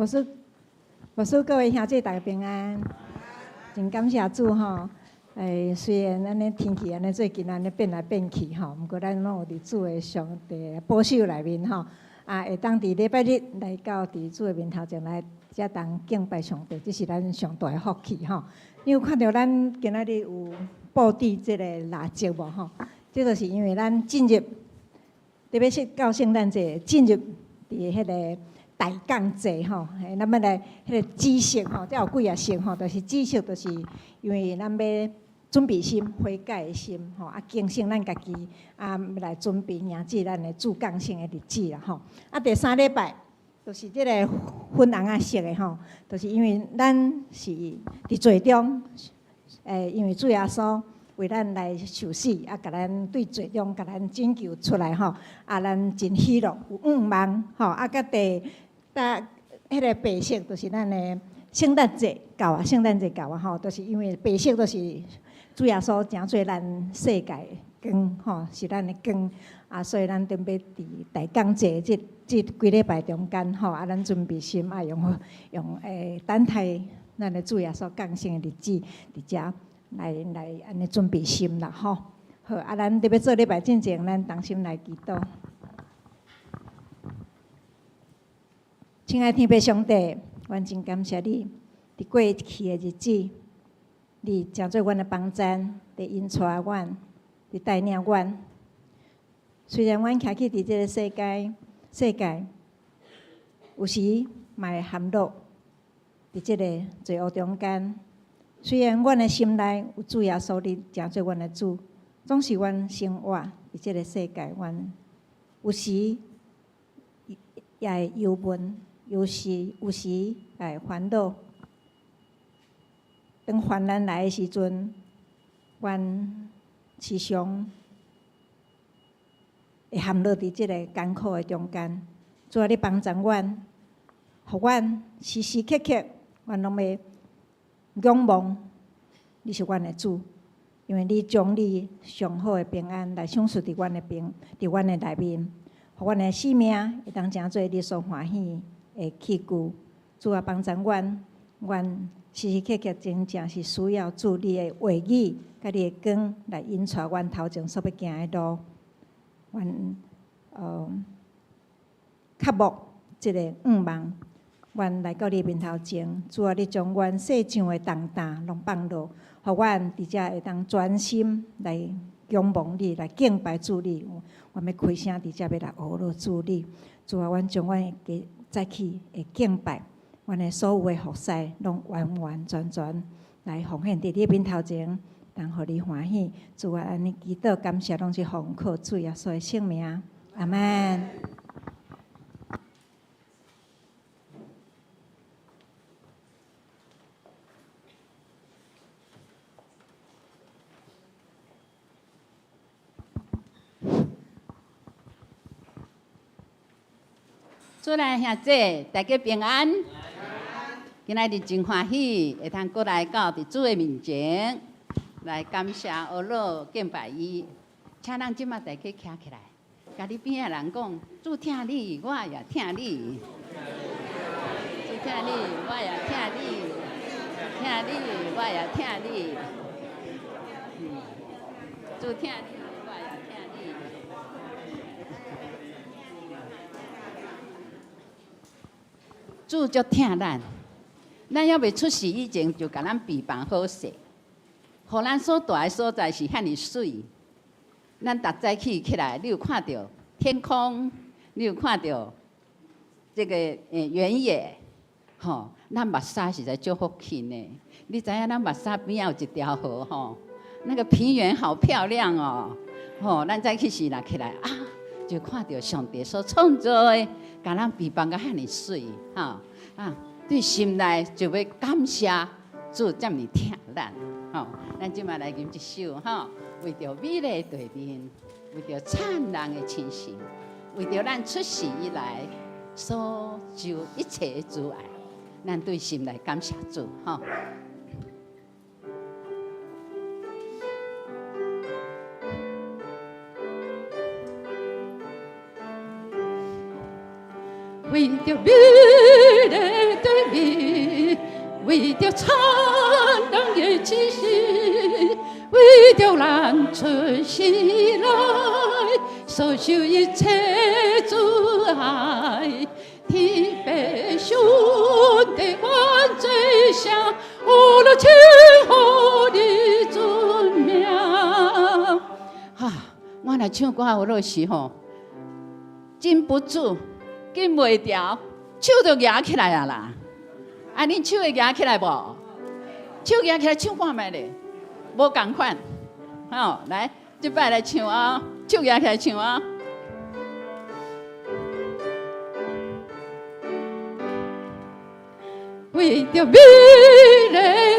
牧師，牧師，各位兄弟大家平安，真感謝主吼。雖然按呢天氣按呢最近按呢變來變去吼，毋過咱攏有佇主的上帝保守內面吼，啊，會當佇禮拜日來到佇主的面頭前來遮同敬拜上帝，這是咱上大的福氣吼。你有看著咱今仔日有布置這个蠟燭無吼？這就是因為咱進入，特別是到聖誕節進入佇彼个大降節吼，咱欲來彼个紫色吼，這有幾仔色吼，就是紫色，就是因為咱欲準備心、悔改的心吼，啊，警醒咱家己，啊，欲來準備迎接咱的主降生的日子啦吼。啊，第三禮拜就是這个粉紅仔色的吼，就是因為咱是佇罪中，因為主耶穌為咱來受死，啊，共咱對罪中共咱拯救出來吼，啊，咱真喜樂，有向望吼，啊，佮第搭彼个白色就是咱的聖誕節到啊，聖誕節到啊吼，就是因為白色就是主耶穌成做咱世界的光吼，是咱的光啊，所以咱準備佇大降節這這幾禮拜中間吼，啊，咱準備心啊，用用等待咱的主耶穌降生的日子，佇遮來來按呢準備心啦吼。好，啊，咱佇欲做禮拜進前，咱同心來祈禱。親愛天父上帝，阮真感謝你，佇過去的日子，你成做阮的幫贊，佇引帶阮，佇帶領阮。雖然阮徛去佇這个世界，世界有時嘛會陷落佇這个罪惡中間。雖然阮的心內有主耶穌，你成做阮的主，總是阮生活佇這个世界，阮有時也會憂悶，有時也會煩惱。當患難來的時陣，阮時常會陷落佇這个艱苦的中間。主啊，你幫助阮，予阮時時刻刻，阮攏欲仰望你是阮的主，因為你將你上好的平安來賞賜佇阮的平，佇阮的內面，予阮的生命會當成做你所歡喜的器具。主啊，幫助阮，阮時時刻刻真正是需要主你的話語，佮你的光來引帶阮頭前所欲行的路。阮渴慕這个向望，阮來到你面頭前，主啊，你將阮世上的重擔攏放落，予阮佇遮會當專心來仰望你，來敬拜主你。阮欲開聲佇遮欲來呵咾主你。主啊，阮將阮的早起的敬拜，阮的所有的服侍，攏完完全全來奉獻佇你面頭前，通予你歡喜。主啊，按呢祈禱感謝，攏是奉靠主耶穌的聖名。阿們。主內兄弟，大家平安。今仔日真歡喜，會通閣來到佇主的面前，來感謝呵咾敬拜伊。請咱這馬大家徛起來，共你邊仔人講：主疼你，我也疼你。主疼你，我也疼你。疼你，我也疼你。主疼你，我也疼你。主足疼咱，咱猶未出世以前就共咱備辦好勢，予咱所蹛的所在是遐爾媠。咱逐早起起來，你有看著天空，你有看著這个原野，吼，咱目屎實在足福氣呢。你知影咱目屎邊仔有一條河吼？那個平原好漂亮哦，吼！咱早起時若起來啊，就看著上帝所創造的，共咱備辦甲遐爾媠，吼啊！對心內就欲感謝主遮爾疼咱，吼！咱這馬來吟一首，吼，為著美麗的地面，為著燦爛的親情，為著咱出世以來所受一切的慈愛，咱對心內感謝主，吼。為著美麗的美，為著燦爛的氣息，為著咱出世來，所受一切阻礙，天父上帝願做聲，呼嚕稱呼你尊名。哈！我若唱歌有落時吼，忍不住，禁袂牢，手就舉起來啊啦！啊，恁手會舉起來無？手舉起來唱看覓咧？無仝款，吼！來，這擺來唱啊，手舉起來唱啊！為著美麗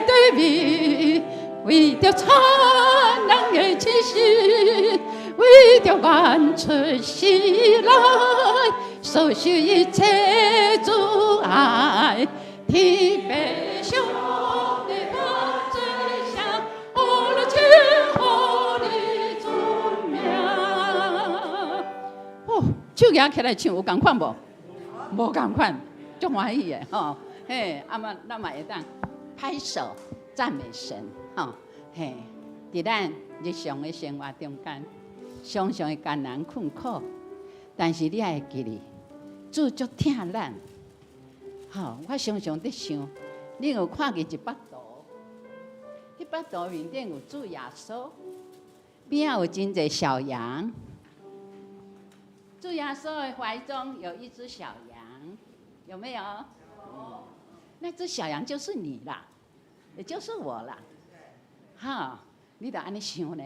的美，為著燦爛的氣息，為著阮出世來，所受一切阻礙，天父上帝願做聲，呼嚕稱呼你尊名。哦，手舉起來唱有仝款無？無仝款，足歡喜的吼。嘿，啊嘛，咱嘛會當拍手讚美神，吼嘿！佇咱日常的生活中間，常常會艱難困苦，但是你愛會記得，主足疼咱。吼，我常常佇想，你有看見一幅圖？彼幅圖面頂有主耶穌，邊仔有真濟小羊。主耶穌的懷中有一隻小羊，有沒有？那隻小羊就是你啦，也就是我啦，哈！你著按呢想呢，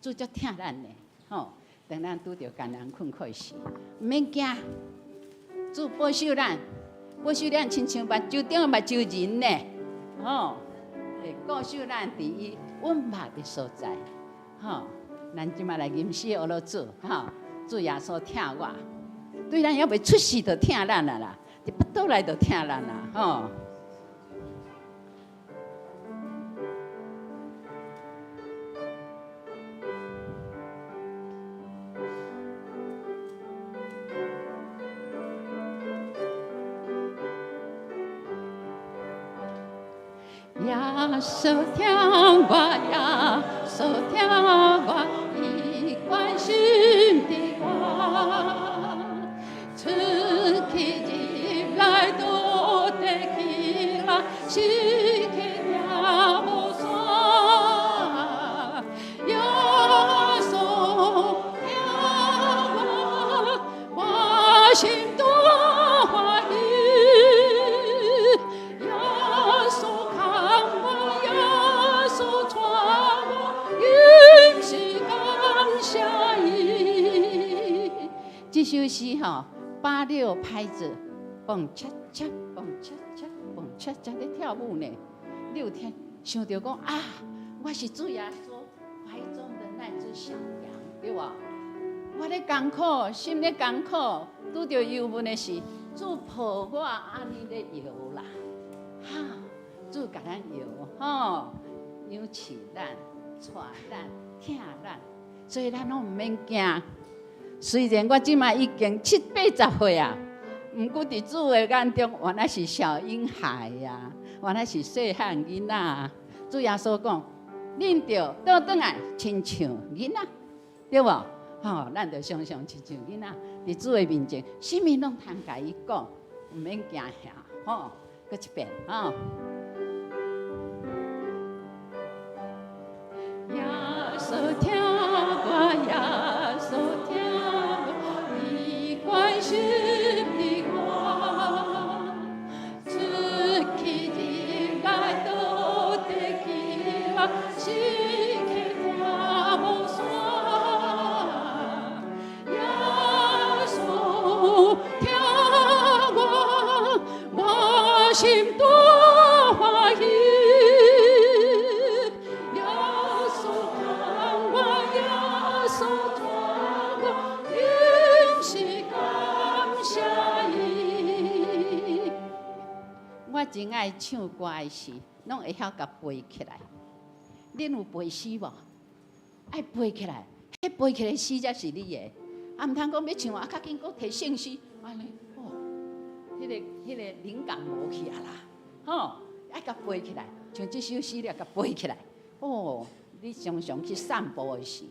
主足疼咱呢，吼！當咱拄著艱難困苦時，毋免驚，主保守咱，保守咱親像目睭中的目睭仁呢，吼！會顧守咱佇伊穩目的所在，吼！咱這擺來吟詩學落主，吼！主耶穌疼我，對咱猶未出世就疼咱啊啦，佇腹肚內就疼咱啊，吼！耶穌疼我，耶穌疼我，伊關心著我，出去入來倒地起來，時刻聽無散。耶穌疼我，我心大歡喜。耶穌牽我，耶穌帶我，永世感謝伊。這首詩吼，八六拍子，蹦恰恰，蹦恰恰，蹦恰恰咧跳舞呢。你有聽想著講啊，我是主耶穌懷中的那隻小羊，對無？我咧艱苦，心咧艱苦，拄著憂悶的時，主抱我按呢咧搖啦，哈，主共咱搖吼，養飼咱，帶咱，疼咱，所以咱攏毋免驚。雖然我這擺已經七八十歲啊，毋過佇主的眼中，原來是小嬰孩呀，原來是細漢囡仔。主耶穌講，恁著倒轉來，親像囡仔，對無？吼，咱著常常親像囡仔，佇主的面前，啥物攏通共伊講，毋免驚嚇，吼，閣一遍，吼。耶穌疼我，耶穌疼我，伊關心著我，出去入來倒地起來，時刻聽無散。耶穌疼我，我心大歡喜。耶穌牽我，耶穌帶我，永世感謝伊。我真愛唱歌的時，攏會曉共背起來。恁有背詩無？愛背起來，彼背起來詩才是你的。啊，毋通講欲唱啊，較緊閣提聖詩，按呢哦，彼个靈感無去啊啦，吼，愛共背起來，像這首詩你共背起來。哦，你常常去散步的時，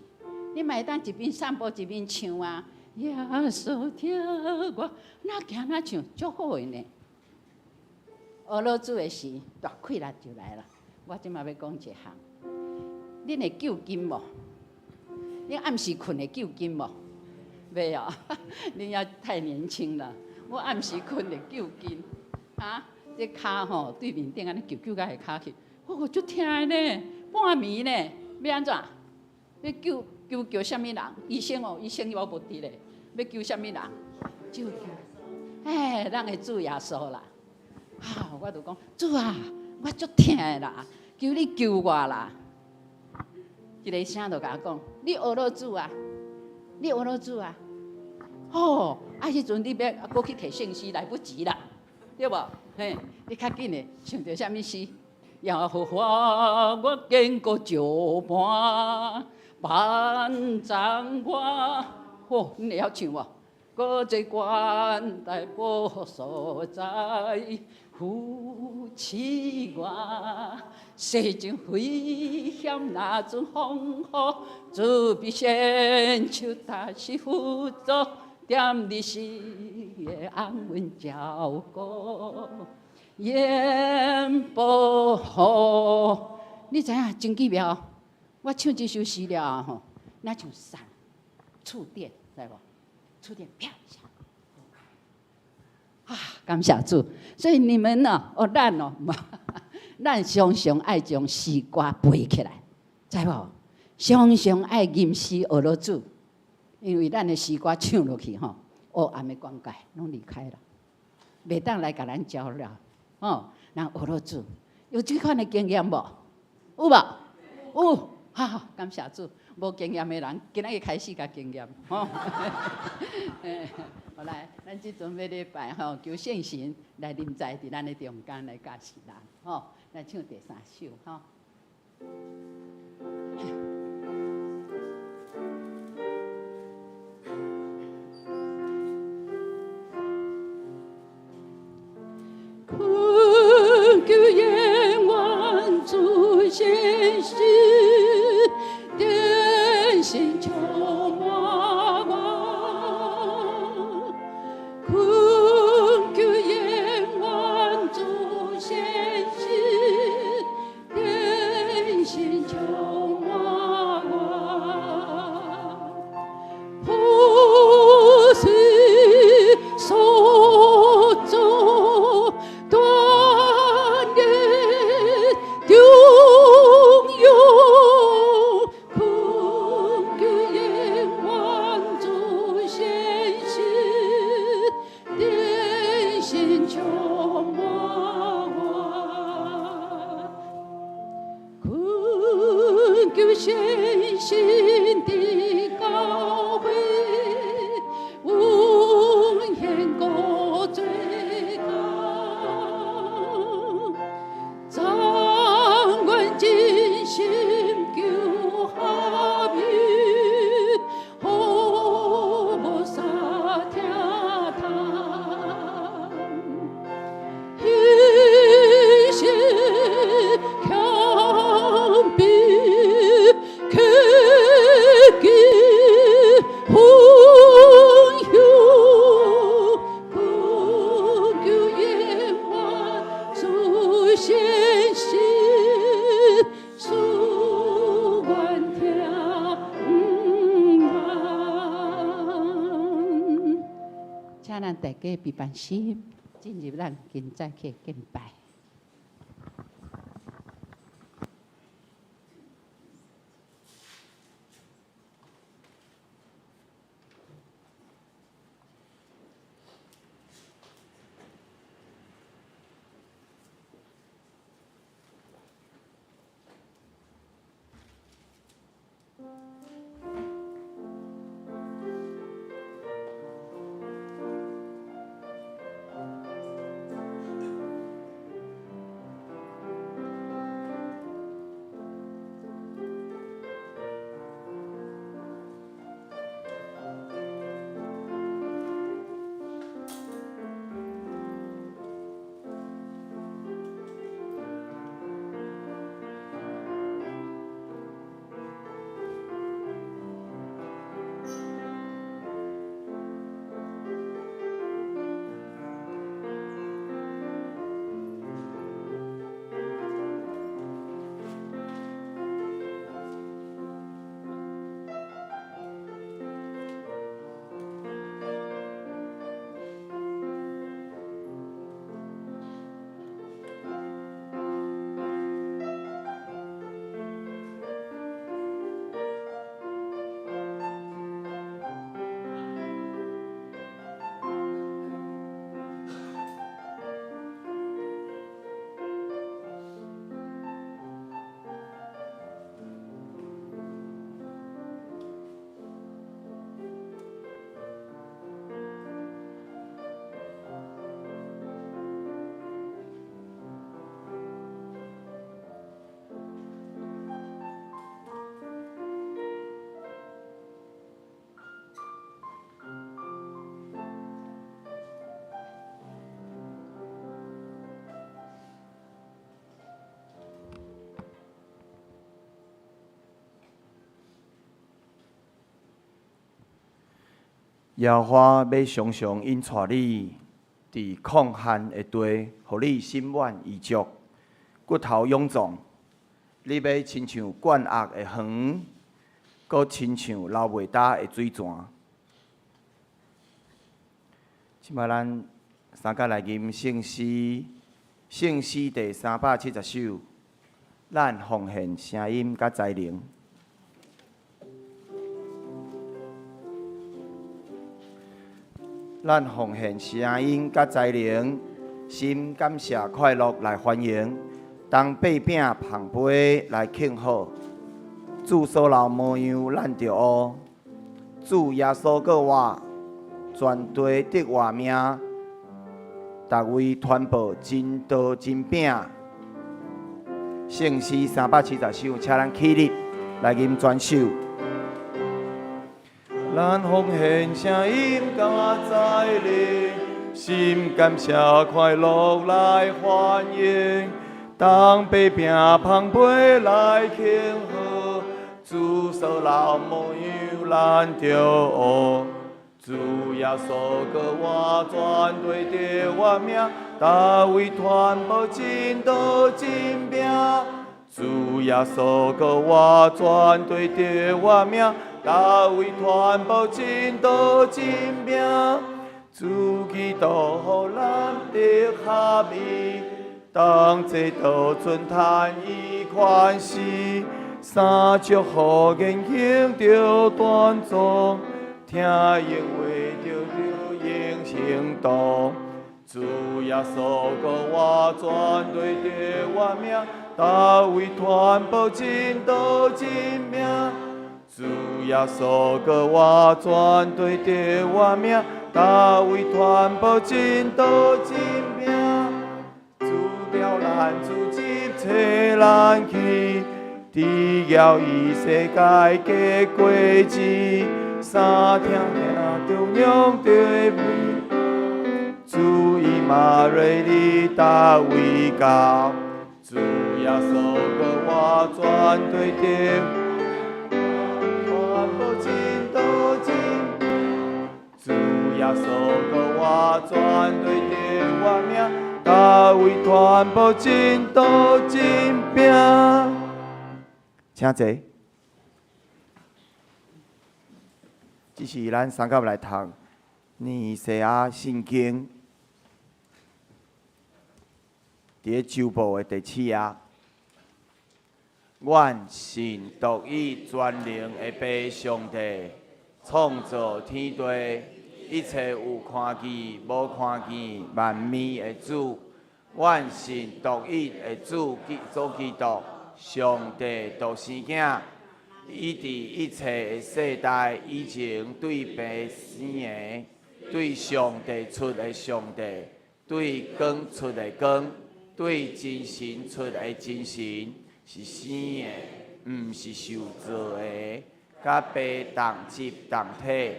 你嘛會當一邊散步一邊唱啊。耶穌疼我，若行若唱，足好的呢。學老主的時，大氣力就來了。我這馬欲講一項，恁會灸筋無？恁暗時睏會灸筋無？袂哦，恁猶太年輕啦。我暗時睏會灸筋，啊，這跤吼對面頂按呢灸灸到下跤去，哦，足疼的呢，半暝呢，欲按怎？欲救救救啥物人？醫生哦，醫生我無佇咧，欲救啥物人？救救，哎，咱的主耶穌啦！啊，我就講主啊，我足疼的啦，求你救我啦！一个聲就共我講，你學落主啊，你學落主啊！哦，啊，彼陣你欲閣去提聖詩來不及啦，對無？嘿，你較緊的想著啥物詩？耶和華我堅固石磐，萬障我，吼，你會曉唱無？閣做懸大寶所在，扶持我。世上危險若陣風雨，主必伸手踏實輔助，踮你死的安穩照顧，永保護。你知影真奇妙？我唱這首詩了後吼，若像閃觸電，知無？觸電啪一下，啊！感謝主。所以你們呢？哦，咱哦，咱常常愛將詩歌背起來，知無？常常愛吟詩學落主，因為咱的詩歌唱落去吼，黑暗的光界攏離開了，袂當來共咱攪擾。哦，咱學落主，有這款的經驗無？有無？有，哈，感謝主。無經驗的人，今仔日開始共經驗，吼。好來，咱這陣欲禮拜吼，求聖神來臨在佇咱的中間來教示咱，吼。來唱第三首，吼。懇求耶和主顯現，電心充滿我。懇求耶和主顯現，電心充滿我。破碎所做斷裂中有，懇求耶和主顯現，電心充滿我。懇求顯現的教會，永遠過最高，掌管盡心求合一，好無啥聽通，犧牲謙卑，克己分享，懇求耶和主顯現，主願聽聞。請咱大家閉班心，進入咱今早起敬拜。耶和華欲常常引帶你，佇曠旱的地，予你心滿意足，骨頭勇壯。你欲親像灌壓的園，閣親像流袂焦的水泉。這擺咱三甲來吟聖詩，聖詩第370首，咱奉獻聲音佮才能。咱奉獻聲音佮才能，心感謝快樂來歡迎，當擘餅捧杯來慶賀，主所留模樣咱著學，主耶穌閣活，全地得活命，逐位傳播真道真餅。聖詩370首，請咱起立來吟全首。咱奉獻聲音佮才能，心感謝快樂來歡迎，當擘餅捧杯來慶賀，主所留模樣咱著學，主耶穌閣活，全地得活命，逐位傳播真道真餅。主耶穌閣活，全地得活命，逐位傳播真道真餅。主基督予咱得合一，同齊倒尊嘆伊權勢，三祝福言行著端莊，聽應話著著用行動。主耶穌閣活，全地得活命，逐位傳播真道真餅。主耶穌閣活，全地得活命，逐位傳播真道真餅。主召咱主接冊咱去，治療伊世界的果子，三聽聽著娘的名，主以馬內利逐位到，主耶穌閣活，全地得。傳播真道真，主耶穌閣活，全地得活命，逐位傳播真道真餅。請坐。這是咱三甲來讀尼西亞信經，佇咧週報的第七頁。阮信獨一全能的父上帝，創造天地，一切有看見無看見萬物的主。阮信獨一的主基主基督，上帝獨生囝，伊佇一切的世代以前對父生的，對上帝出的上帝，對光出的光，對真神出的真神，是生的，毋是受造的，佮父同質同體，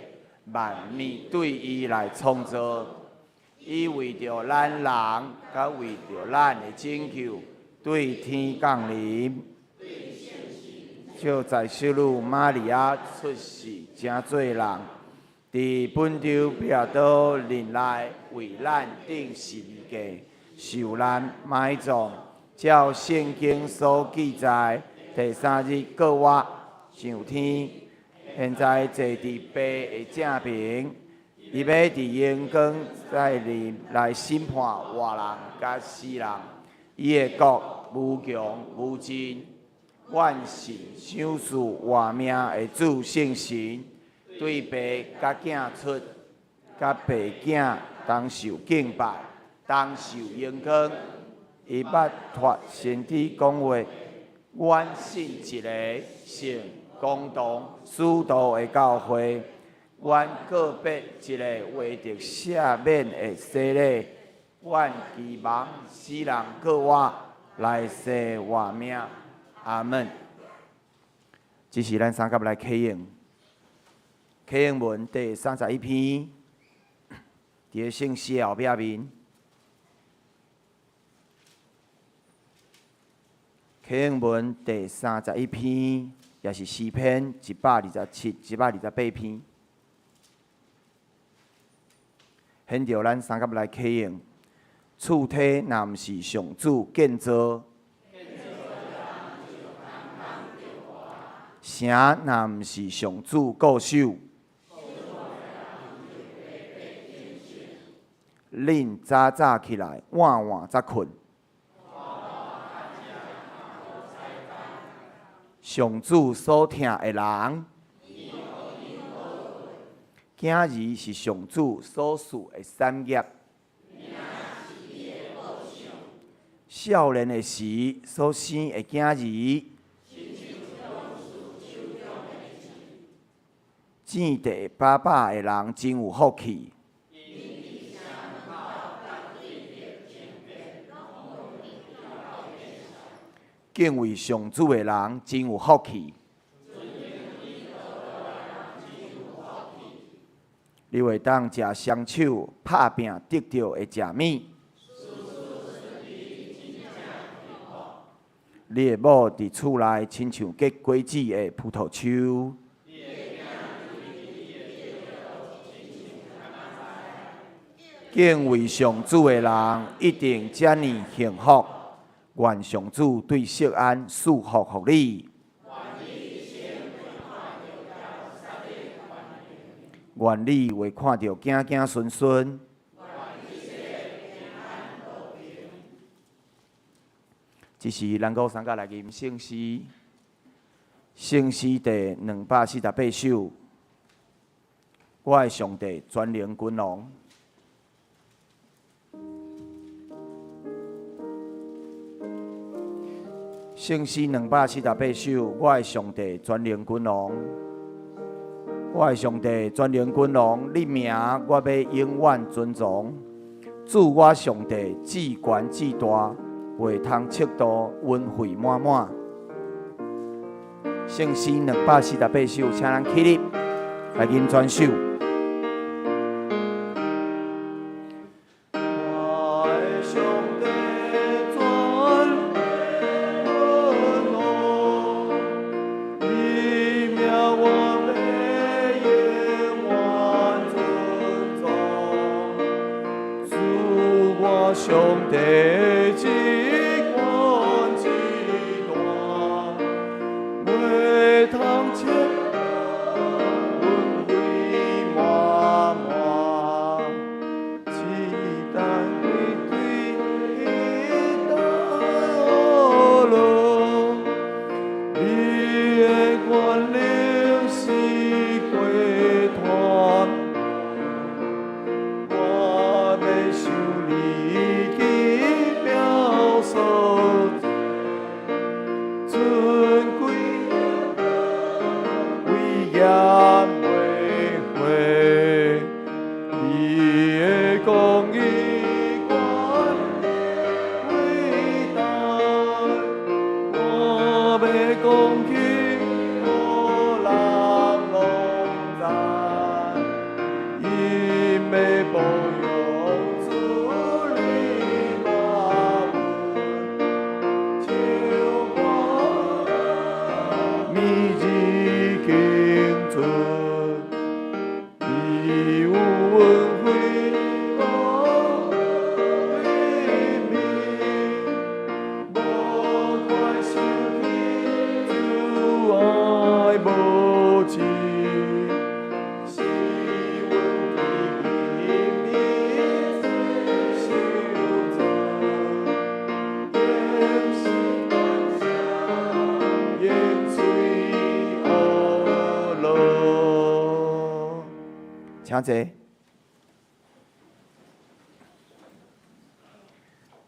萬物對伊來創造。伊為著咱人，佮為著咱的拯救，對天降臨，藉在聖女瑪利亞出世，成做人，佇本丟彼拉多任內為咱釘十字架，受難埋葬，照聖經所記載，第三日復活上天，現在坐佇父的正爿，伊欲佇榮光再臨來審判活人佮死人，伊的國無窮無盡。阮信賞賜活命的主聖神，對父佮囝出，佮父囝同受敬拜，同受榮光。伊捌託先知講話，阮信一个聖公同使徒的教會，阮告別一个獲得赦免的洗禮，阮期望死人復活，來世活命。阿門。這是咱三甲來啟用，啟用文第31篇，佇咧聖詩的後壁面。啟用文第31篇，也是詩篇127、128篇。現著咱相佮來起應。厝體若毋是上主建造，城若毋是上主固守，恁早早起來，晚晚才睏。上主所疼的人，囝兒是上主所賜的產業。少年的時所生的囝兒，糋地飽飽的人真有福氣。敬畏上主的人真有福氣。你會當食雙手拍拚得著的食物。你的某佇厝內親像結果子的葡萄樹。敬畏上主的人一定遮爾幸福。願上主對錫安賜福予你。願你會看著子子孫孫。這時，咱閣相佮來吟聖詩，聖詩第248首。我的上帝全能君王。聖詩248首，我的上帝全能君王，我的上帝全能君王，你名我欲永遠尊崇。主我上帝至懸至大，袂通測度，恩惠滿滿。聖詩248首，請咱起立來吟全首。我的上帝全能君王，你名我欲永遠尊崇。主我上帝至懸至大，袂通測度，恩惠滿滿。只等你對道路，你的權能是過湠，我欲受你奇妙所尊貴，威嚴袂廢。你的公義權偉大，我欲講起，予人攏知。𪜶欲保養主你大恩，唱歌美日敬尊。伊有恩惠顧憐憫，無怪受氣，主愛無止，是阮伫今日受造，仍是感謝，永垂阿樂。請坐。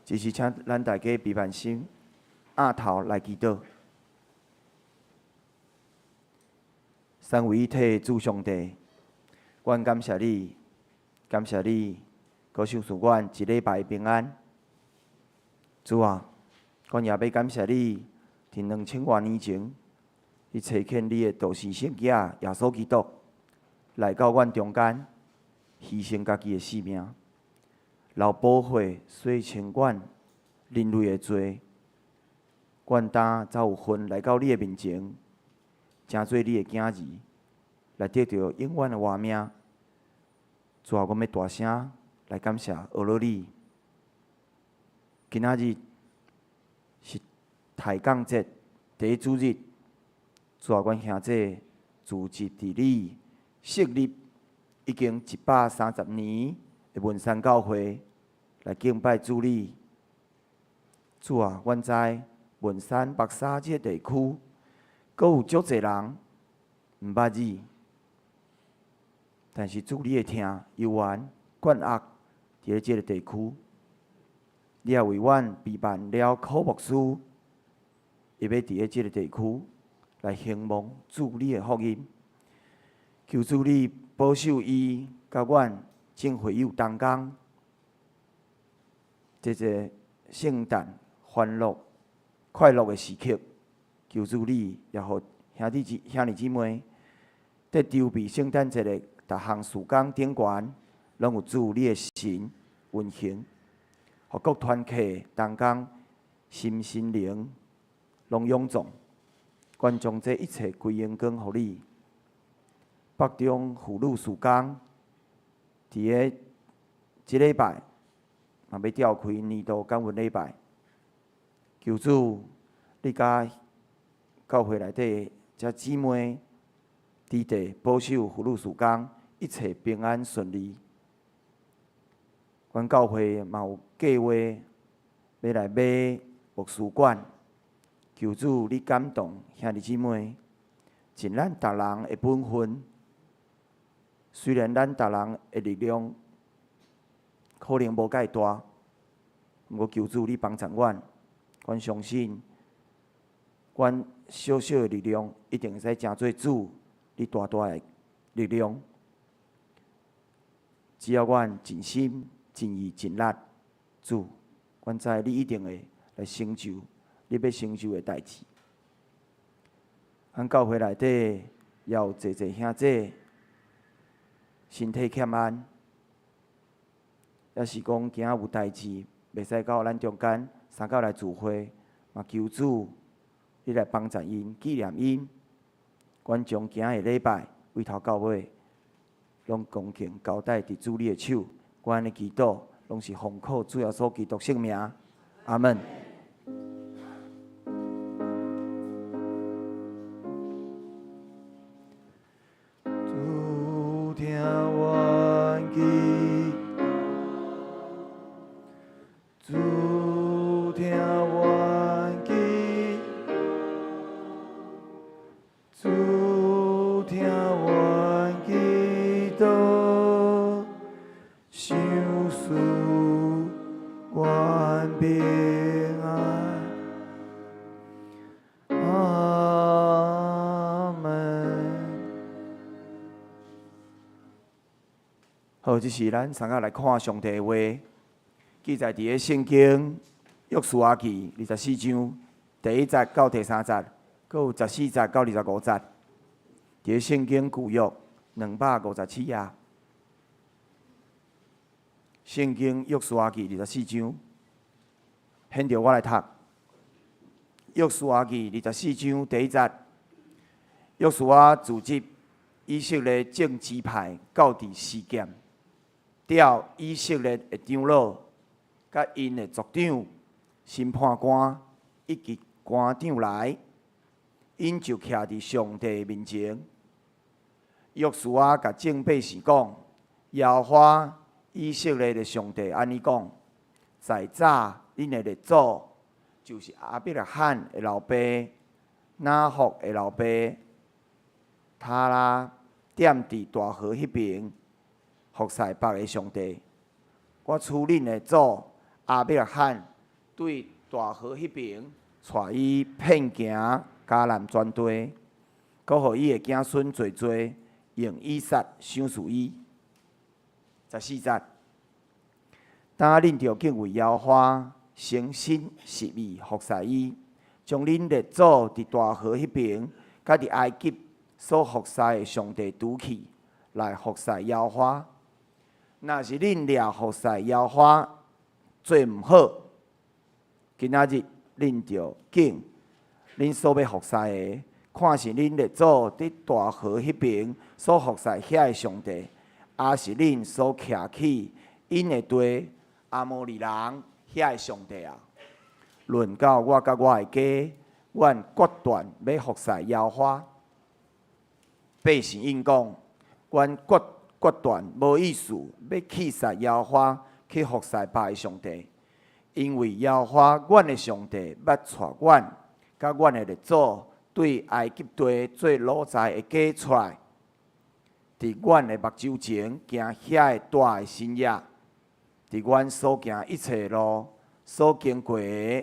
這時請咱大家閉目心，額頭來祈禱。三位一體的主上帝，阮感謝你，感謝你，閣賞賜阮一禮拜平安。主啊，阮也欲感謝你，佇2000外年前，你差遣你的獨生聖子耶穌基督來到阮中間，犧牲家己的性命，流寶血洗清阮人類的罪。阮今才有份來到你的面前，成做你的囝兒，來得著永遠的活命。主啊，阮欲大聲來感謝阿羅你。今仔日是抬槓節第一主日，主啊，阮兄弟聚集佇你設立已經130年的文山教會來敬拜主你。主啊，阮知文山白沙這個地區，閣有足濟人毋捌你，但是主你的疼猶原貫壓佇咧這個地區。你也為阮備辦了柯牧師，伊欲佇咧這個地區來興旺主你的福音。求主你保守伊，佮阮眾會友同工，這個聖誕歡樂快樂的時刻，求主你也予兄弟姊兄弟姊妹，佇籌備聖誕節的逐項事工頂懸，攏有主你的神運行，予各團契同工心身靈攏勇壯，願將這一切歸榮光予你。北中婦女事工，佇個這禮拜嘛欲召開年度感恩禮拜，求主你佮教會內底遮姊妹弟弟保守婦女事工，一切平安順利。阮教會嘛有計劃欲來買牧師館，求主你感動兄弟姊妹，盡咱逐人的本分。雖然咱逐人的力量可能無蓋大，毋過求主你幫助阮，阮相信，阮小小的力量一定會使成做主你大大的力量。只要阮盡心、盡意、盡力，主，阮知你一定會來成就你欲成就的代誌。咱教會內底也有濟濟兄弟身體欠安，抑是講今仔有代誌，袂使到咱中間三教來聚會，嘛求主你來幫助𪜶、紀念𪜶。阮將今仔的禮拜對頭到尾，攏恭敬交代佇主你的手。阮的祈禱攏是奉靠主耶穌基督聖名，阿門。主聽阮祈，主聽阮祈，主聽阮祈禱，賞賜阮平安。阿門。好，這是咱三個來看上帝的話，記載佇个聖經約書亞記24章第一節到第三節，閣有14節到25節。佇个聖經舊約257頁，聖經約書亞記二十四章，現著我來讀。約書亞記二十四章第一節，約書亞組織以色列眾支派到佇示劍，調以色列的長老、佮𪜶的族長、審判官以及官長來，𪜶就徛佇上帝面前。約書亞共眾百姓講：耶和華以色列的上帝按呢講，在早恁的列祖，就是亞伯拉罕的老爸、拿霍的老爸，他拉踮佇大河彼爿服侍別个上帝。我賜恁的祖亞伯拉罕對大河彼爿，帶伊遍行迦南全地，閣予伊的子孫濟濟，用以撒賞賜伊。14節，當恁著敬畏耶和華，誠心實意服侍伊，將恁列祖佇大河彼爿，佮佇埃及所服侍的上帝除去，來服侍耶和華。若是恁掠服侍耶和華做毋好，今仔日恁著揀恁所欲服侍的，看是恁列祖佇大河彼爿所服侍遐个上帝，抑是恁所徛起 𪜶的地阿摩利人遐的上帝啊！論到我佮我的家，阮決斷欲服侍耶和華。百姓應講，阮決斷無意思欲棄殺耶和華，去服侍別的上帝，因為耶和華阮的上帝捌帶阮佮阮的列祖對埃及地做奴才的家出來，佇阮的目睭前行遐个大的神蹟，佇阮所行一切路、所經過的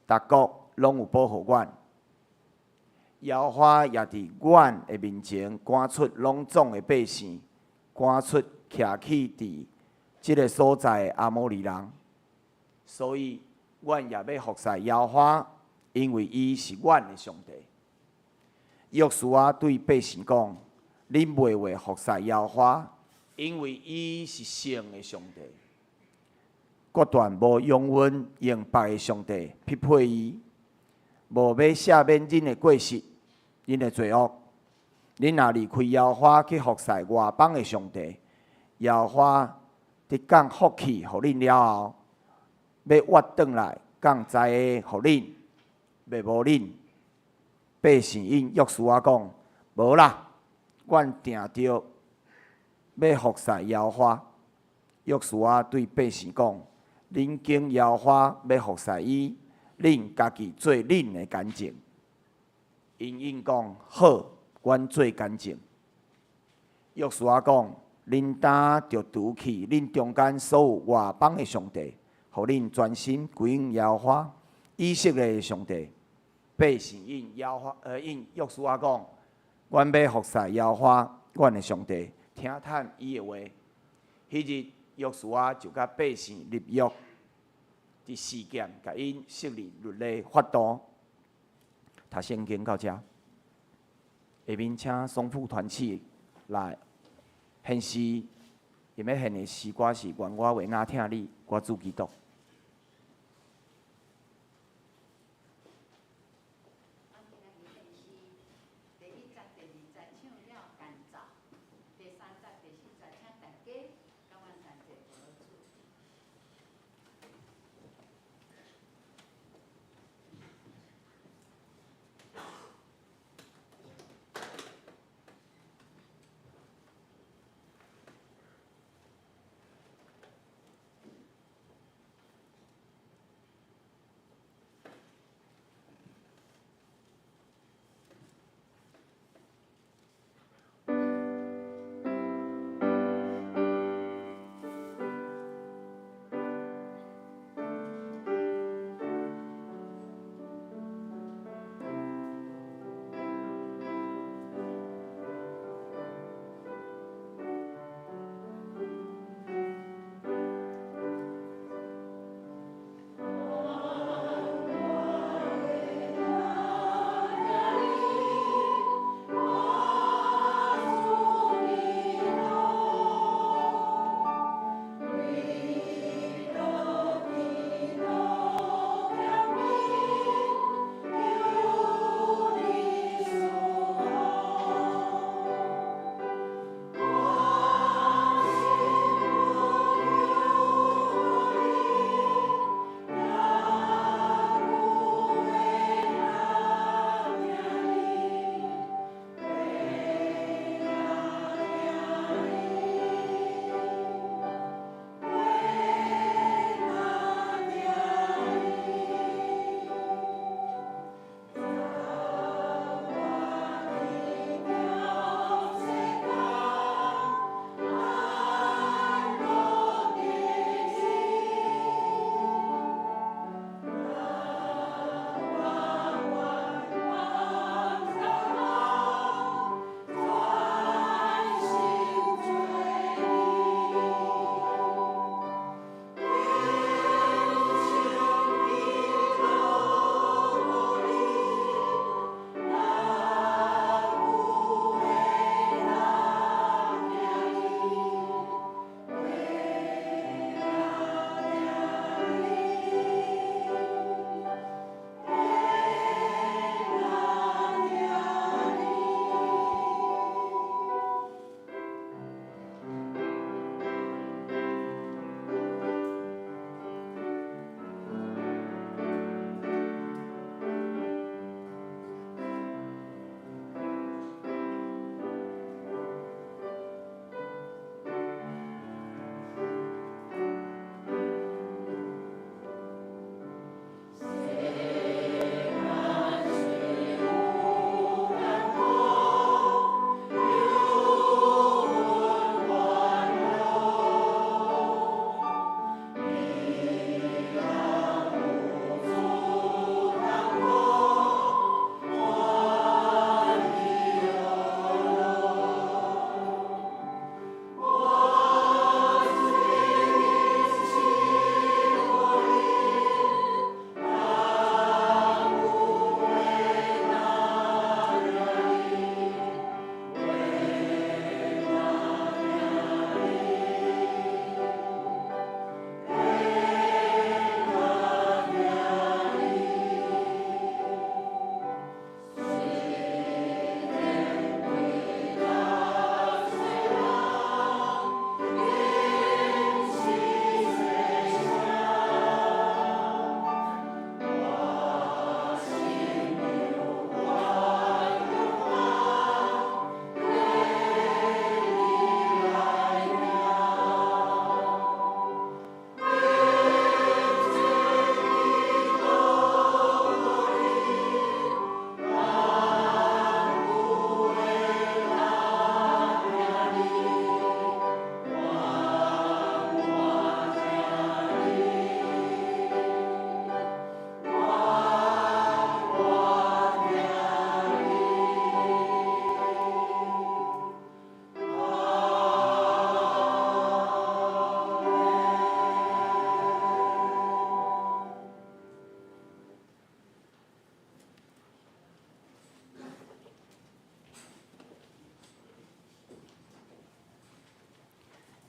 逐國，攏有保護阮。耶和華也佇阮的面前趕出攏總的百姓，趕出徛起佇這个所在的阿摩利人。所以，阮也欲服侍耶和華，因為伊是阮的上帝。約書亞對百姓講：恁袂話服侍耶和華，因為伊是聖的上帝，決斷無容允用別的上帝匹配伊，無欲赦免恁的過失、恁的罪惡。恁若離開耶和華去服侍外邦的上帝，耶和華佇降福氣予恁了後，欲挖轉來降災禍予恁，滅無恁。百姓應約書亞講：無啦，阮定著欲服侍耶和華。約書亞對百姓講：恁揀耶和華欲服侍伊，恁家己做恁的見證。𪜶應講：好，阮做見證。約書亞講：恁今著除去恁中間所有外邦的上帝，予恁專心歸向耶和華以色列的上帝。百姓應約書亞講：阮欲服侍耶和華，阮的上帝，聽趁伊的話。彼日約書亞就佮百姓立約，佇示劍共𪜶設立律例法度。讀聖經到遮，下面請雙副團契來獻詩，𪜶欲獻的詩歌是《願我為若疼你，我主基督》。第一節、第二節唱了間奏，第三節、第四節請大家佮阮同齊祈禱主。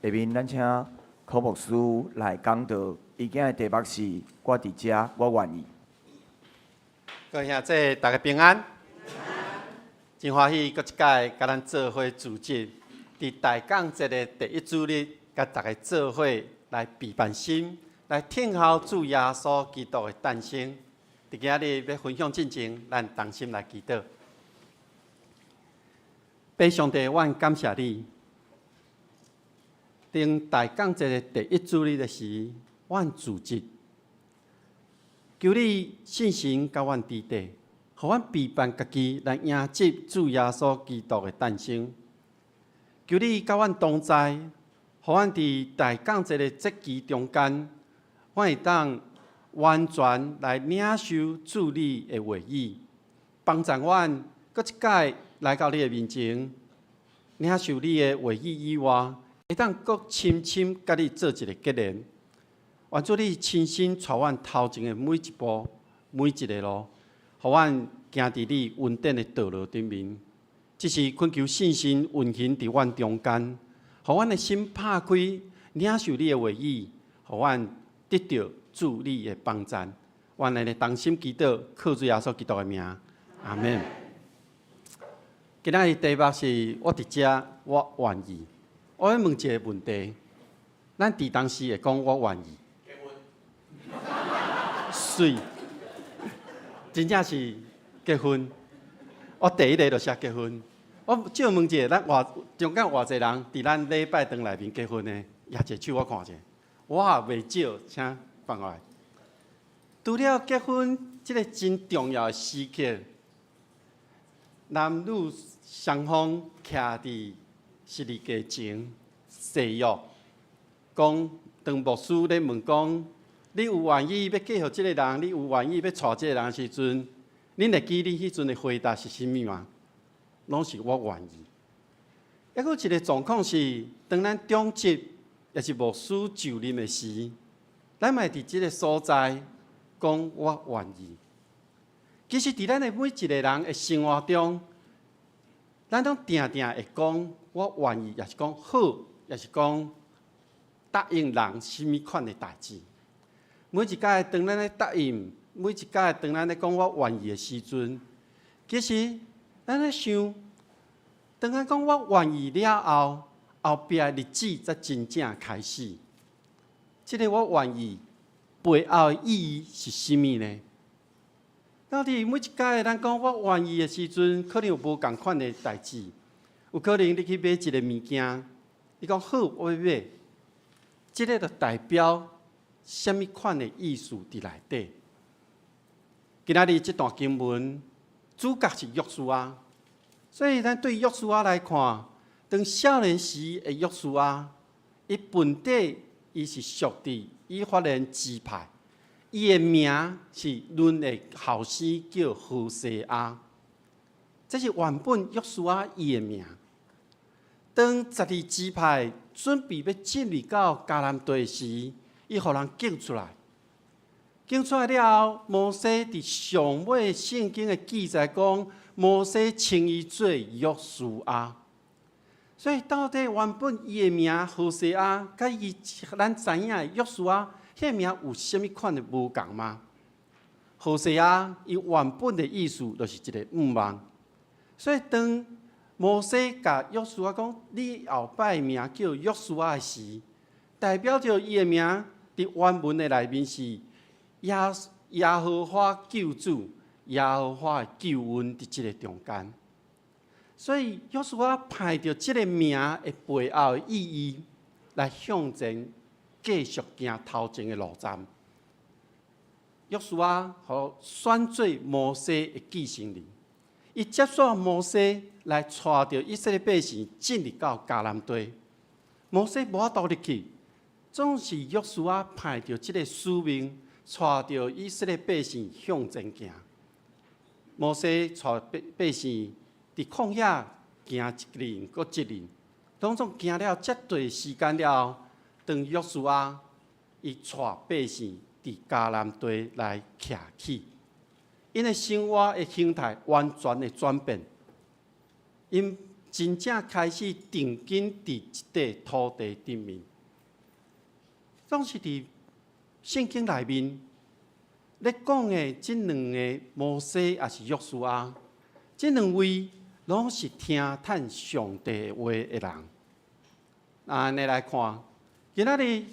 下面咱請柯牧師來講道，伊今日題目是我佇遮，我願意。各位兄弟，大家平安。真歡喜，閣一擺佮咱做伙聚集，佇大降節的第一主日，佮大家做伙來備辦心，來聽候主耶穌基督的誕生。佇今日欲分享進前，咱同心來祈禱。父上帝，阮感謝你。當大降節的第一主日的時，阮聚集，求你聖神佮阮佇底，予阮備辦家己來迎接主耶穌基督的誕生。求你佮阮同在，予阮佇大降節的節期中間，阮會當完全來領受主你的話語，幫助阮閣一擺來到你的面前，領受你的話語以外，會當閣深深佮你做一个結連。願主你親身帶阮頭前的每一步、每一个路，予阮行佇你恩典的道路頂面。這是懇求聖神運行佇阮中間，予阮的心拍開，領受你的話語，予阮得著主你的幫贊。阮按呢同心祈禱，靠主耶穌基督的名，阿門。今仔日題目是我佇遮，我願意。我欲問一个問題：咱佇當時會講我願意？媠，真正是結婚。我第一个就寫結婚。我借問一下，咱偌中間偌濟人佇咱禮拜堂內面結婚的，舉一下手我看者。我也袂少，請放下來。除了結婚這个真重要的時刻，男女雙方徛佇十字架前誓約，講當牧師咧問講，你有願意欲嫁予這个人？你有願意欲娶這个人的時陣，恁會記你彼陣的回答是啥物嗎？攏是我願意。抑閣有一个狀況是，當咱長執抑是牧師就任的時，咱嘛會佇這个所在講我願意。其實，佇咱的每一个人的生活中，咱攏定定會講我願意，抑是講好，抑是講答應人啥物款的代誌。每一擺當咱咧答應，每一擺當咱咧講我願意的時陣，其實咱咧想，當咱講我願意了後，後壁的日子才真正開始。這个我願意背後的意義是啥物呢？到底每一擺咱講我願意的時陣，可能有無仝款的代誌，有可能你去買一个物件，你講好，我欲買，這个就代表啥物款的意思佇內底？今仔日這段經文主角是約書亞，所以咱對約書亞來看，當少年時的約書亞，伊本底伊是屬佇以法蓮支派。伊的名是嫩的後生叫何西阿，這是原本約書亞伊的名。當十二支派準備欲進入到迦南地時，伊予人揀出來，揀出來了後，摩西佇上尾聖經的記載講，摩西稱伊做約書亞。所以到底原本伊的名何西阿，佮伊咱知影的約書亞，彼个名有啥物款的無仝嗎？何西阿伊原本的意思就是一个向望，所以當摩西共約書亞講，你後擺名叫約書亞的時，代表著伊的名佇原文的內面是耶和華救主、耶和華的救恩佇這个中間。所以約書亞派著這个名的背後的意義來向前繼續行頭前的路站。約書亞予選做摩西的繼承人，伊接續摩西來帶著以色列百姓進入到迦南地。摩西無法度入去，總是約書亞派著這个使命，帶著以色列百姓向前行。摩西帶百姓佇曠野行一日閣一日，當總行了遮濟時間了後，當約書亞伊帶百姓佇迦南地來徛起，𪜶的生活的形態完全的轉變，𪜶 真正開始定睛佇這塊土地頂面。總是佇聖經內面咧講的這兩个摩西抑是約書亞，這兩位攏是聽趁上帝話的人。按呢來看，今仔日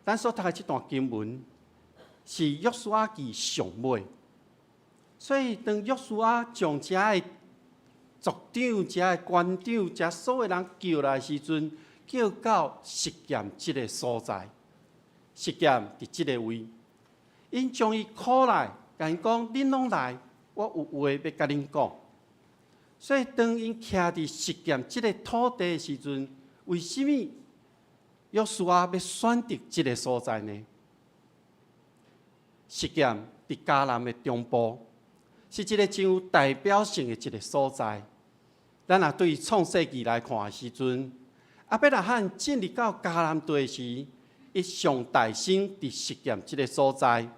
咱所讀的這段經文是約書亞記上尾，所以當約書亞將遮的族長、遮的官長、遮所有人叫來的時陣，叫到示劍這个所在，示劍佇這个位，𪜶將伊 call 來，共𪜶講：恁攏來，我有話欲共恁講。所以當𪜶徛佇示劍這个土地的時陣，為啥物約書亞欲選擇這个所在呢？示劍佇迦南的中部，是一个真有代表性的一个所在。咱若對創世記來看的時陣，亞伯拉罕進入到迦南地時，伊上代先佇示劍這个所在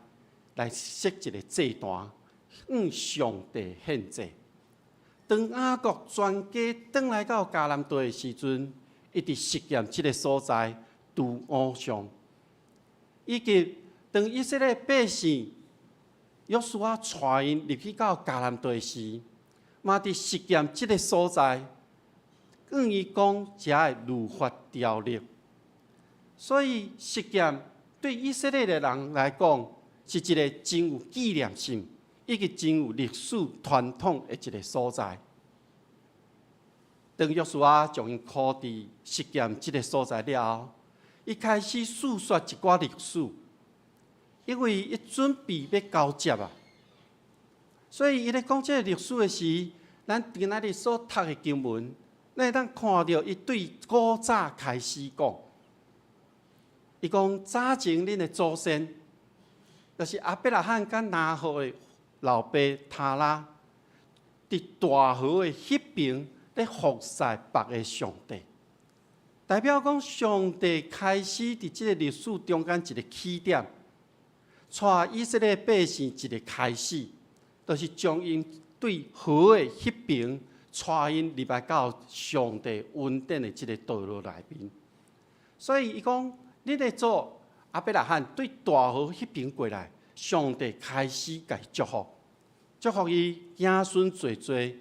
來設一个祭壇，向上帝獻祭。當雅各全家轉來到迦南地的時陣，伊佇示劍這个所在拄偶像，以及當以色列百姓約書亞帶𪜶入去到迦南地時，嘛佇示劍這个所在，向伊講遮的律法條例。所以示劍對以色列的人來講，是一个真有紀念性，以及真有歷史傳統的一个所在。當約書亞將𪜶 call 佇示劍這个所在了後，伊開始訴說一寡歷史，因為伊準備欲交接啊，所以伊咧講這个歷史的時，咱今仔日所讀的經文，咱會當看著伊對古早開始講，伊講早前恁的祖先，就是亞伯拉罕佮拿鶴的老爸他拉，佇大河的彼爿咧服侍別个上帝，代表講上帝開始佇這个歷史中間一个起點，帶以色列百姓一个開始，就是將𪜶對河的彼爿帶𪜶入來到上帝恩典的這个道路內面。所以伊講，恁的祖亞伯拉罕對大河彼爿過來，上帝開始共伊祝福，祝福伊子孫濟濟，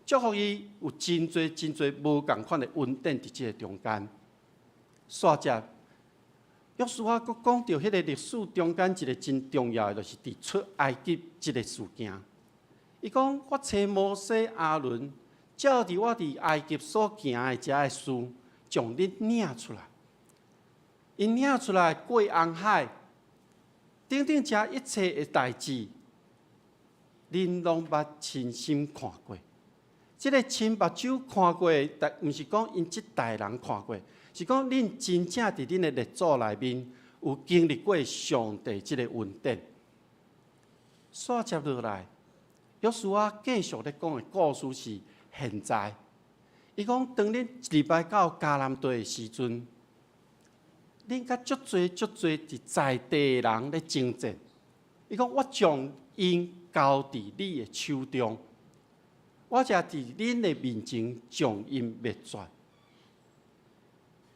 祝福伊有真濟真濟無仝款的恩典佇這个中間。煞接，約書亞閣講著彼个歷史中間一个真重要的，就是佇出埃及這个事件。伊講，我差摩西、亞倫，照佇我佇埃及所行的遮个事，將恁領出來。𪜶領出來過紅海，等等遮一切的代誌，恁攏捌親身看過。這个親目睭看過的，但毋是講𪜶這代人看過，是講恁真正佇恁的列祖內面有經歷過上帝這个恩典。煞接落來，約書亞繼續咧講的故事是現在。伊講，當恁入來到迦南地的時陣，恁佮足濟足濟佇在地的人咧爭戰。伊講，我將𪜶交佇你的手中，我才佇恁的面前將𪜶滅絕。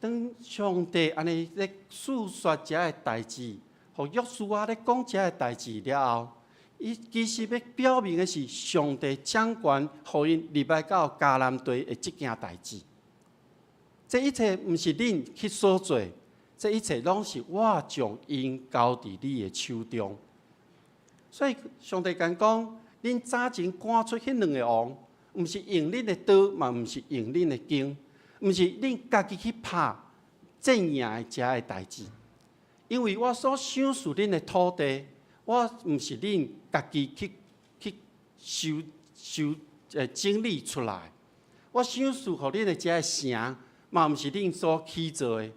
當上帝按呢咧訴說遮个代誌，予約書亞咧講遮个代誌了後，伊其實欲表明的是上帝掌權，予𪜶入來到迦南地的這件代誌。這一切毋是恁去所做，這一切攏是我將𪜶交佇你的手中。所以上帝共講，恁早前趕出彼兩个王，毋是用恁的刀，嘛毋是用恁的弓，毋是恁家己去拍戰贏的遮个代誌。因為我所賞賜恁的土地，我毋是恁家己去收收整理出來。我賞賜予恁的遮个城，嘛毋是恁所起造的。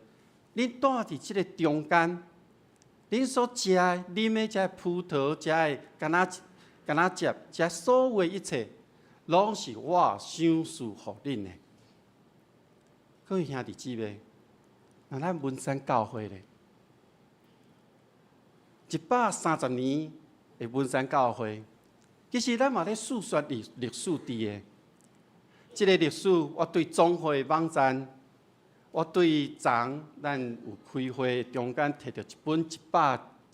恁住佇這个中間，恁所食的、啉的遮个葡萄、遮个柑仔柑仔汁，遮所有的一切，攏是我賞賜予恁的。各位兄弟姊妹，那咱文山教會咧，130年的文山教會，其實咱嘛咧訴說歷史佇的。這个歷史，我對總會網站，我對昨咱有開會中間提著一本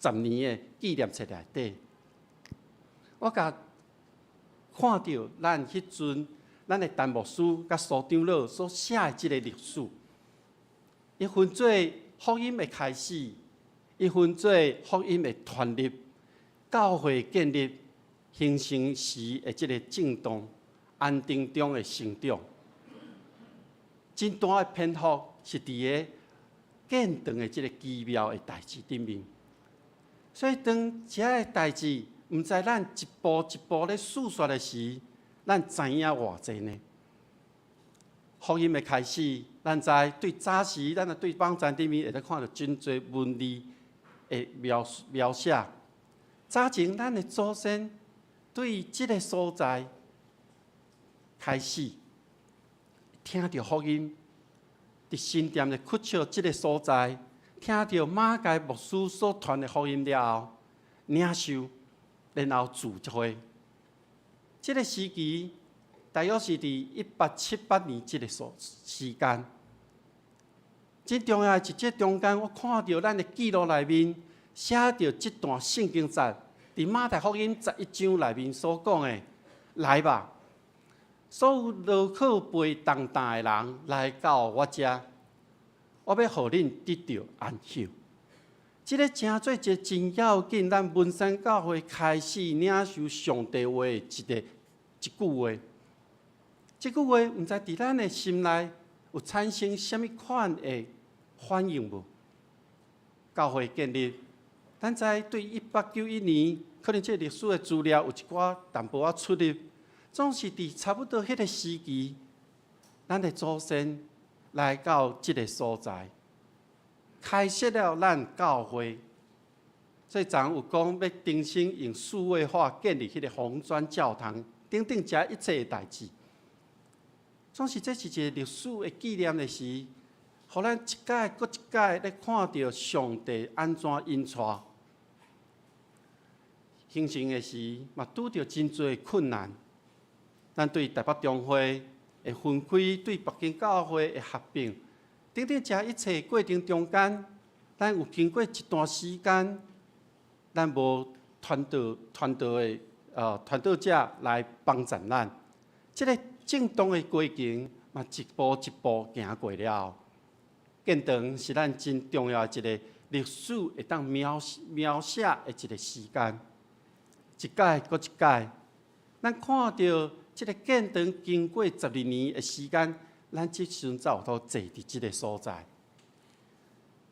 110年的紀念冊內底，我共看著咱彼陣咱的陳牧師佮蘇長老所寫的這个歷史，伊分做福音的開始，伊分做福音的傳入、教會建立、興盛時的這个震動、安定中的成長。真大的篇幅是佇个建堂的這个奇妙的代誌頂面。所以當這个代誌毋知咱一步一步咧敘說的時，咱知影偌濟呢？福音的開始，咱知對早時，咱若對網站頂面會當看著真濟文字的描描寫。早前咱的祖先對這个所在開始聽著福音，佇新店的屈笑這个所在，聽著馬偕牧師所傳的福音了後，領受，然後聚會。這个時期大約是佇1878年這个所時間。真重要的一節中間，我看著咱的記錄內面寫著這段聖經節，佇馬太福音11章內面所講的，來吧，所有勞苦背重擔的人來到我遮，我欲予恁得著安息。這个成做一个真要緊，咱文山教會開始領受上帝話的一个一句話。這句話毋知佇咱的心內有產生啥物款的反應無？教會建立，咱知對1891年，可能這歷史的資料有一寡淡薄仔出入，總是佇差不多彼个時期，咱的祖先來到這个所在，開設了咱教會。所以昨有講欲重新用數位化建立彼个紅磚教堂，等等遮一切的代誌。總是這是一个歷史的紀念的時，予咱一屆閣一屆咧看著上帝按怎引帶。形成的時，嘛拄著真濟困難。咱對台北中會的分開，對北京教會的合併，等等遮一切過程中間，咱有經過一段時間，咱無傳道傳道的傳道者來幫助咱。這个震動的過程嘛，一步一步行過了後，建堂是咱真重要的一个歷史會當描描寫的一个時間。一屆閣一屆，咱看著這个建堂經過12年的時間，咱這時陣才有通坐佇這个所在。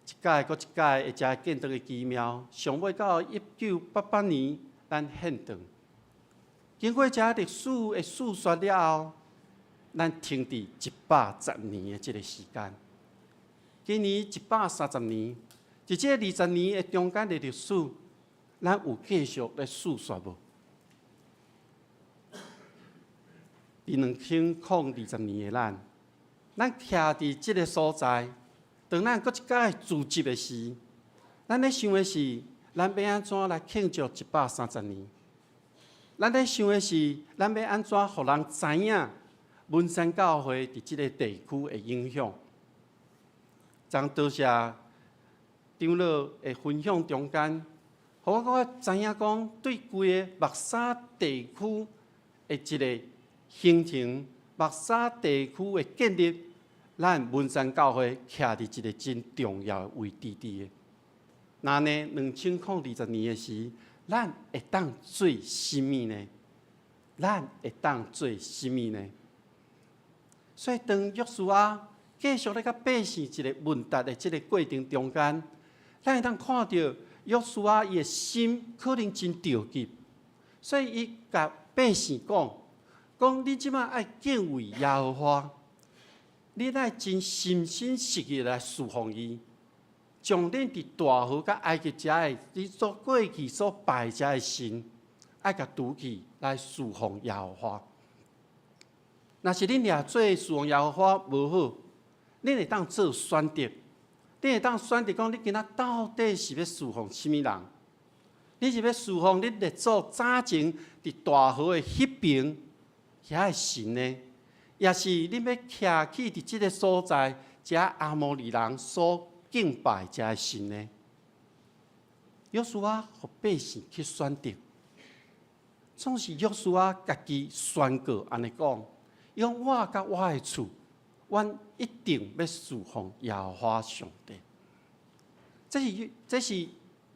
一屆閣一屆會遮建堂的奇妙，上尾到1988年，咱獻堂。經過遮歷史的敘說了後，咱停佇110年的這个時間。今年130年，佇這20年的中間的歷史，咱有繼續咧敘說無？佇2020年的咱，咱徛佇這个所在，當咱閣一擺聚集的時，咱咧想的是，咱欲按怎來慶祝130年？咱咧想的是，咱欲按怎予人知影文山教會佇這个地區的影響？昨多謝長老的分享中間，予我閣知影講，對規个木柵地區的一个形成，木柵地區的建立，咱文山教會徛佇一个真重要的位置佇的。若呢，2020年的時，咱會當做啥物呢？咱會當做啥物呢？所以當約書亞繼續咧佮百姓一个問答的這个過程中間，咱會當看著約書亞伊的心可能真著急，所以伊共百姓講：講恁這馬愛敬畏耶和華，恁愛真誠心實意來事奉伊，將恁佇大河佮埃及遮的恁所過去所拜遮的神，愛共除去來事奉耶和華。若是恁掠做事奉耶和華無好，恁會當做選擇，恁會當選擇講，你今仔到底是欲事奉啥物人？你是欲事奉恁列祖早前佇大河的彼爿遐的神呢？抑是恁欲徛起佇這个所在，遮阿摩利人所敬拜遮的神呢？約書亞予百姓去選擇，總是約書亞家己宣告按呢講，伊講我佮我的厝，阮一定欲事奉耶和華上帝。這是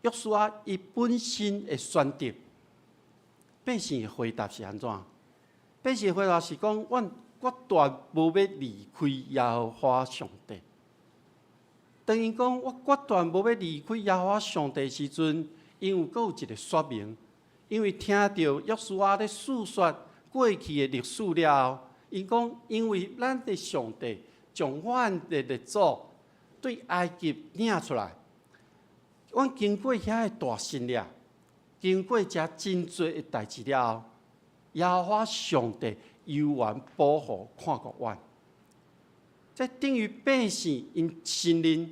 約書亞伊本身的選擇。百姓的回答是按怎？百姓的回答是講，阮決斷無欲離開耶和華上帝。當𪜶講我決斷無欲離開耶和華上帝時陣，𪜶有閣有一個說明，因為聽著約書亞咧訴說過去的歷史了後，𪜶講因為咱的上帝將阮的列祖對埃及領出來，阮經過遐个大神蹟，經過遮真濟的代誌了後，耶和華上帝猶原保護看顧阮。這等於百姓𪜶承認、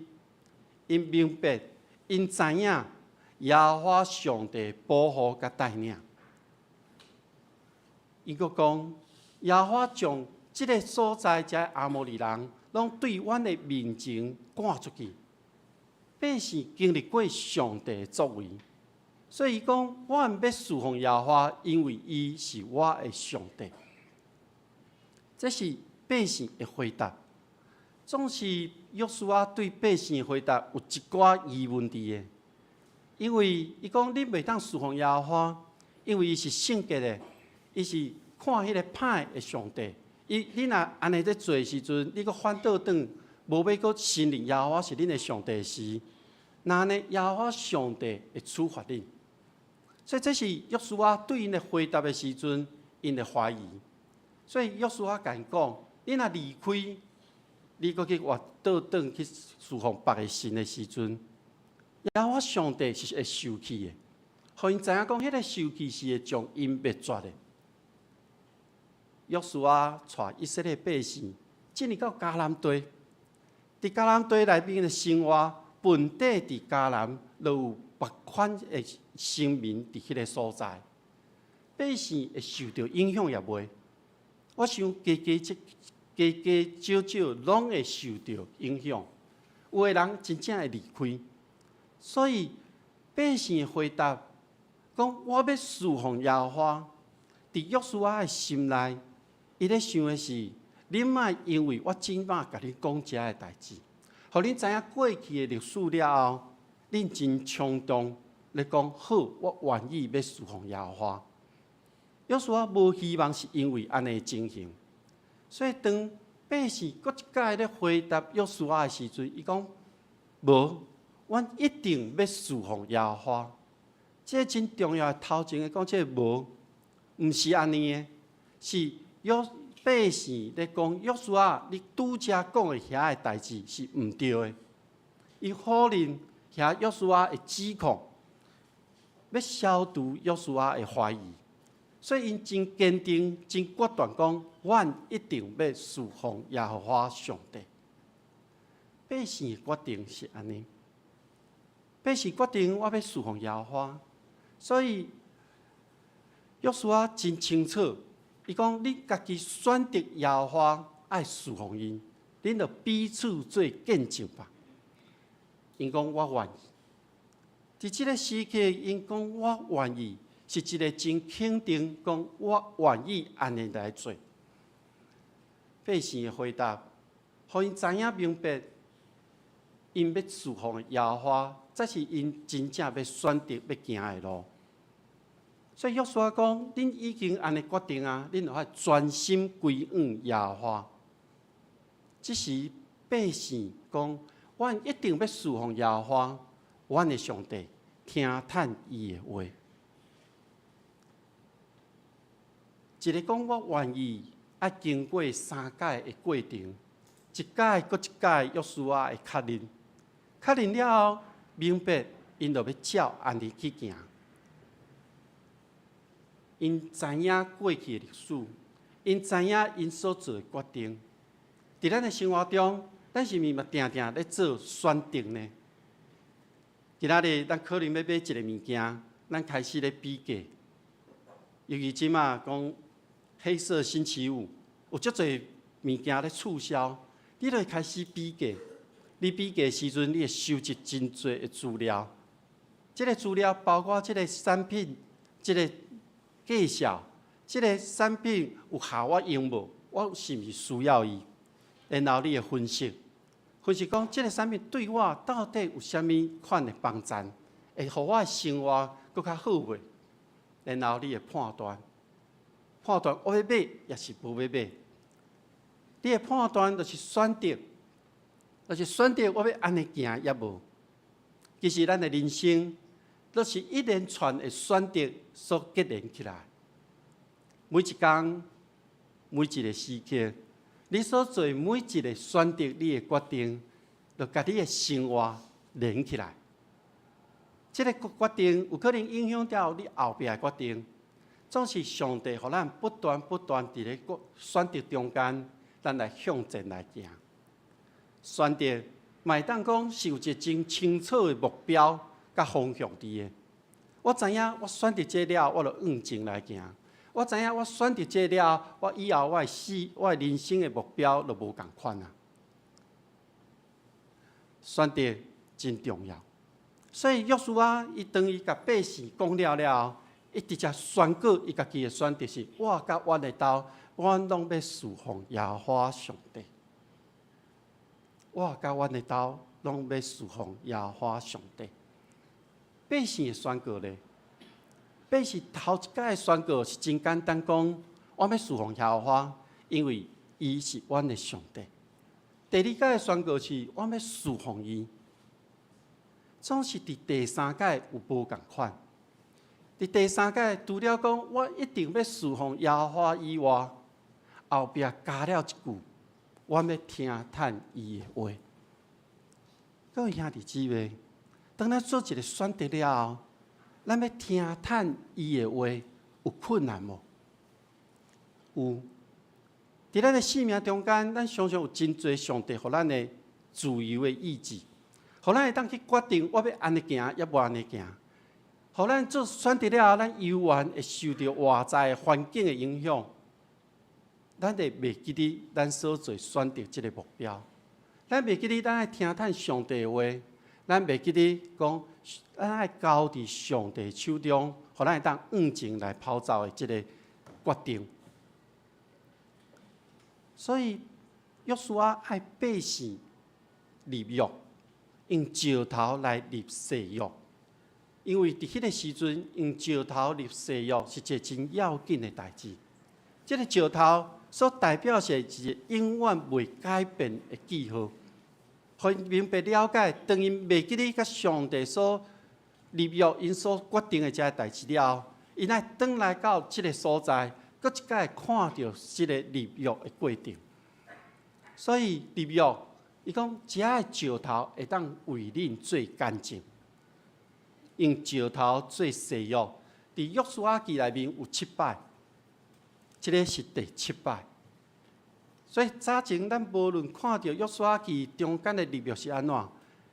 𪜶明白、𪜶知影耶和華上帝保護佮帶領。伊閣講，耶和華將這个所在遮阿摩利人，攏對阮的面前趕出去。百姓經歷過上帝的作為，所以伊講，阮欲事奉耶和華，因為伊是我的上帝。這是百姓的回答。總是約書亞對百姓的回答有一寡疑問佇的，因為伊講恁袂當事奉耶和華，因為伊是聖潔的，伊是看彼個歹的上帝。伊恁若按呢咧做的時陣，你閣反倒轉，無欲閣承認耶和華是恁的上帝時，那按呢耶和華上帝會處罰恁。所以這是約書亞對𪜶的回答的時陣，𪜶的懷疑。所以約書亞共𪜶講：恁若離開，你閣去活倒轉去事奉別个神的時陣，耶和華上帝是會受氣的，予𪜶知影講，彼个受氣是會將𪜶滅絕的。約書亞帶以色列百姓進入到迦南地，佇迦南地內面的生活，本地佇迦南就有別款的生民佇彼个所在，百姓會受著影響抑袂？我想加加這加加少少攏會受著影響，有的人真正會離開，所以百姓的回答講：我欲事奉耶和華。佇約書亞的心內，伊咧想的是：恁莫因為我這擺共恁講遮的代誌，予恁知影過去的歷史了後，恁真衝動咧講好，我願意欲事奉耶和華。約書亞無希望是因為按呢情形。所以當百姓閣一擺咧回答約書亞的時陣，伊講無，阮一定欲事奉耶和華。這個真重要的頭前的講，這個無，毋是按呢的，是約百姓咧講約書亞，你拄才講的遐个代誌是毋對的。伊否認遐約書亞的指控，欲消除約書亞的懷疑。所以𪜶真堅定、真決斷講，阮一定欲事奉耶和華上帝。百姓的決定是按呢，百姓決定我欲事奉耶和華，所以約書亞真清楚，伊講恁家己選擇耶和華愛事奉𪜶，恁就彼此做見證吧。𪜶講我願意。佇這个時刻，𪜶講我願意。是一个真肯定，講我願意按呢來做。百姓的回答，予𪜶知影明白，𪜶欲事奉的耶和華，才是𪜶真正欲選擇欲行的路。所以約書亞講，恁已經按呢決定啊，恁就愛專心歸向耶和華。這時百姓講，阮一定欲事奉耶和華，阮的上帝，聽趁伊的話。一个講我願意，愛經過三擺的過程，一擺閣一擺約書亞的確認，確認了後，明白𪜶就欲照按呢去行。𪜶知影過去的歷史，𪜶知影𪜶所做的決定。佇咱的生活中，咱是毋是嘛定定咧做選擇呢？今仔日咱可能欲買一个物件，咱開始咧比價，尤其這馬講黑色星期五，有足濟物件咧促銷，你就會開始比價。你比價時陣，你會收集真濟的資料。這個資料包括這個產品、這個介紹、這個產品有合我用無？我是毋是需要伊？然後你會分析，分析講這個產品對我到底有啥物款的幫助，會予我的生活閣較好袂？然後你會判斷，判斷我欲買抑是無欲買。你的判斷就是選擇，就是選擇我欲按呢行抑無。其實咱的人生，都是一連串的選擇所結連起來。每一工，每一個時刻，你所做每一個選擇，你的決定，就共你的生活連起來。這個決定有可能影響著你後壁的決定。總是上帝予咱不斷不斷佇咧選擇中間，咱來向前來行。選擇嘛會當講是有一個真清楚的目標佮方向佇的。我知影我選擇這了，我就向前來行。我知影我選擇這了，我以後我的死，我的人生的目標就無仝款啊。選擇真重要，所以約書亞伊當伊共百姓講了了後，伊直接宣告伊家己的選擇是：我佮阮的兜，阮攏欲事奉耶和華上帝。我佮阮的兜攏欲事奉耶和華上帝。百姓的宣告咧？百姓頭一擺的宣告是真簡單，講我欲事奉耶和華，因為伊是阮的上帝。第二擺的宣告是我欲事奉伊，總是佇第三擺有無仝款。佇第三擺除了講我一定欲事奉耶和華以外，後壁加了一句，我欲聽趁伊的話。各位兄弟姊妹，當咱做一個選擇了後，咱欲聽趁伊的話，有困難無？有。佇咱的生命中間，咱常常有真濟上帝予咱的自由的意志，予咱會當去決定我欲按呢行，抑無按呢行。予咱做選擇了後，咱猶原會受著外在環境的影響，咱會袂記得咱所做選擇這个目標，咱袂記得咱愛聽趁上帝的話，咱袂記得講咱愛交佇上帝手中，予咱會當向前來跑走的這个決定。所以，約書亞愛百姓立約，用石頭來立誓約，因為佇彼个時陣，用石頭立誓約是一个真要緊的代誌。這个石頭所代表是一個永遠袂改變的記號，予𪜶明白了解，當𪜶袂記得佮上帝所立約、𪜶所決定的這个代誌了後，𪜶愛轉來到這个所在，閣一擺看著這个立約的過程。所以立約，伊講這个石頭會當為恁做見證，用石頭做誓約。佇約書亞記內面有七擺，這个是第七擺。所以早前咱無論看著約書亞記中間的立約是按怎，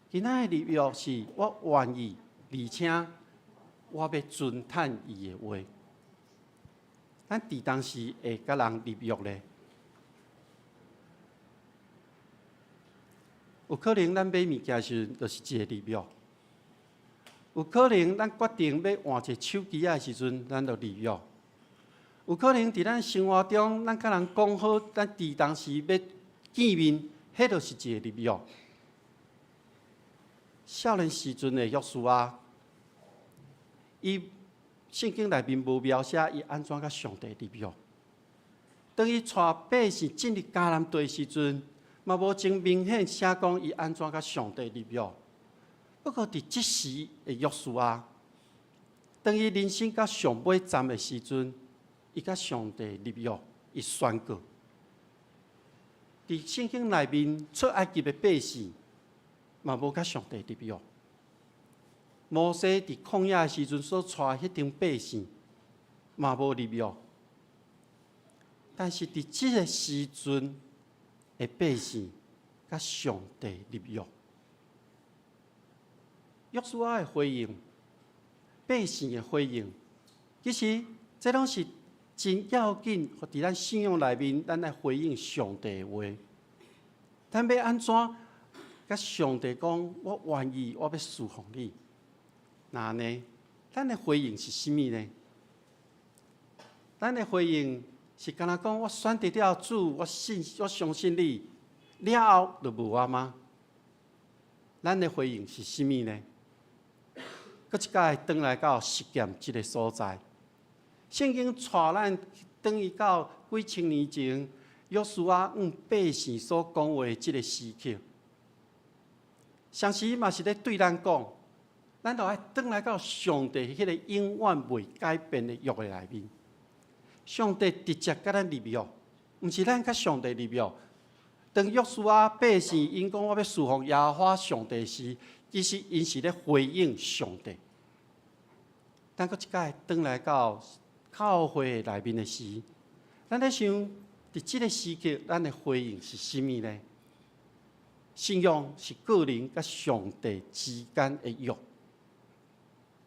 今仔的立約是我願意，而且我欲遵趁伊的話。咱佇當時會佮人立約咧？有可能咱買物件時陣，就是一个立約；有可能咱決定欲換一个手機仔的時陣，咱就立約；有可能佇咱生活中，咱佮人講好，咱佇當時欲見面，彼就是一个立約。少年時陣的約書亞，伊聖經內面無描寫伊按怎佮上帝立約。當伊帶百姓進入迦南地時陣，嘛無真明顯寫講伊按怎佮上帝立約。不過佇這時的約書亞，當伊人生到上尾站的時陣，伊佮上帝立約，伊宣告。佇聖經內面出埃及的百姓，嘛無佮上帝立約。摩西佇曠野的時陣所帶彼陣百姓，嘛無立約。但是佇這个時陣的百姓，佮上帝立約。約書亞的回應，百姓的回應，其實這攏是真要緊，佇咱信仰內面，咱來回應上帝的話。咱欲按怎佮上帝講？我願意，我欲事奉你。那呢？咱的回應是啥物呢？咱的回應是敢若講，我選擇了主，我信，我相信你，了後就無啊嗎？咱的回應是啥物呢？閣一擺轉來到示劍這个所在，聖經帶咱轉去到幾千年前，約書亞向百姓所講話這个時刻，同時嘛是咧對咱講，咱著愛轉來到上帝彼个永遠袂改變的約的內面。上帝直接佮咱立約，毋是咱佮上帝立約。當約書亞百姓𪜶講我欲事奉耶和華上帝時，其實𪜶是咧回應上帝。咱閣一擺轉來到教會內面的時，咱咧想，佇這个時刻，咱的回應是啥物呢？信仰是個人佮上帝之間的約。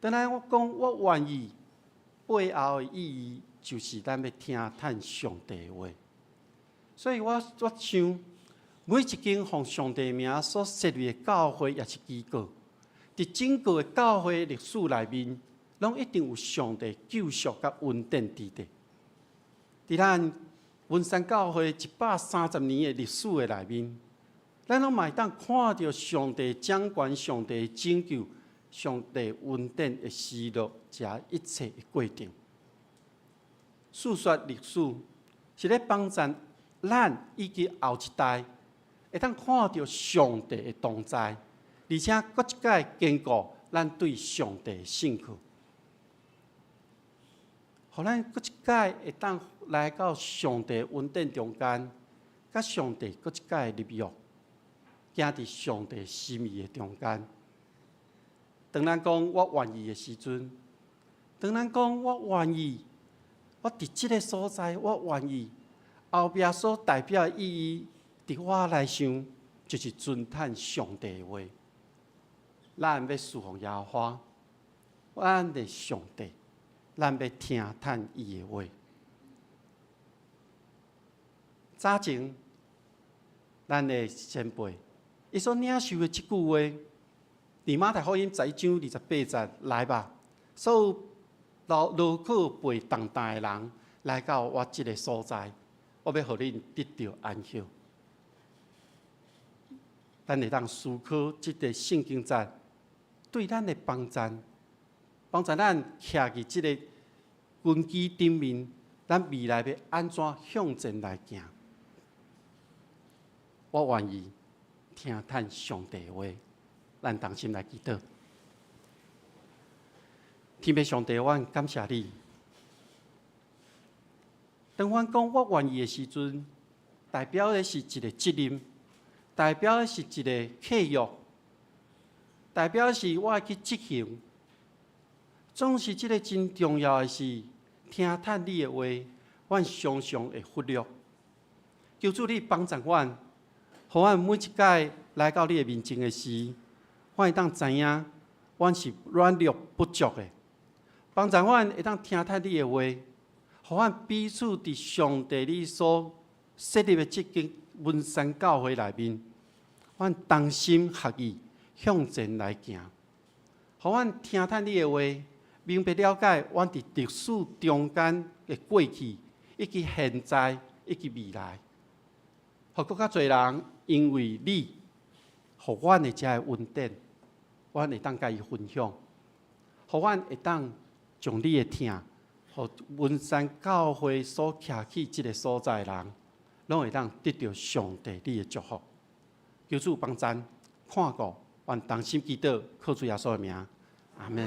當咱我講我願意，背後的意義就是咱欲聽趁上帝的話。所以我想，每一間奉上帝名所設立的教會，抑是機構，佇整個的教會歷史內面，攏一定有上帝救贖佮恩典佇底。佇咱文山教會130年的歷史的內面，咱攏嘛會當看著上帝掌權、上帝拯救、上帝恩典的施落，這一切的過程。訴說歷史是咧幫助咱以及後一代會當看著上帝的同在，而且閣一擺堅固咱對上帝的信靠，予咱閣一擺會當來到上帝恩典中間，佮上帝閣一擺立約，行佇上帝心意的中間。當咱講我願意的時陣，當咱講我願意，我佇這个所在，我願意，後壁所代表的意義，佇我來想，就是遵趁上帝的話。咱欲事奉耶和華，咱的上帝，咱欲聽趁伊的話。早前，咱的前輩，伊所領受的這句話，佇馬太福音11章28節，來吧，所有勞勞苦背重擔的人，來到我這个所在，我欲予恁得著安息。咱會當思考這个聖經節對咱的幫助，幫助咱徛佇這个根基頂面，咱未來欲按怎向前來行？我願意聽趁上帝的話，咱同心來祈禱。天父上帝，我感謝你。當阮講我願意的時陣，代表的是一个責任，代表的是一个契約，代表的是我愛去執行。總是這个真重要的是，聽趁你的話，阮常常會忽略。求主你幫助阮，予阮每一擺來到你的面前的時，阮會當知影，阮是軟弱不足的。幫助阮會當聽趁你的話，予阮彼此佇上帝你所設立的這間文山教會內面，阮同心合意向前來行。予阮聽趁你的話，明白了解阮佇歷史中間的過去，以及現在，以及未來。予閣較濟人因為你，予阮的這个恩典，阮會當佮伊分享，予阮會當將你的疼，予文山教會所徛起這个所在的人，攏會當得著上帝你的祝福。求主幫贊，看顧，阮同心祈禱，靠主耶穌的名，阿們。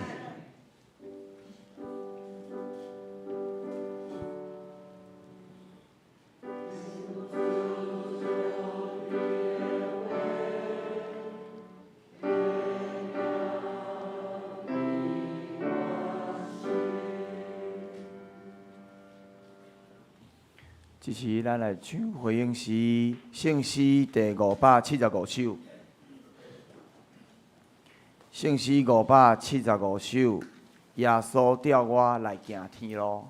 這時，咱來唱回應詩，聖詩第575首。聖詩575首，耶穌帶我來行天路。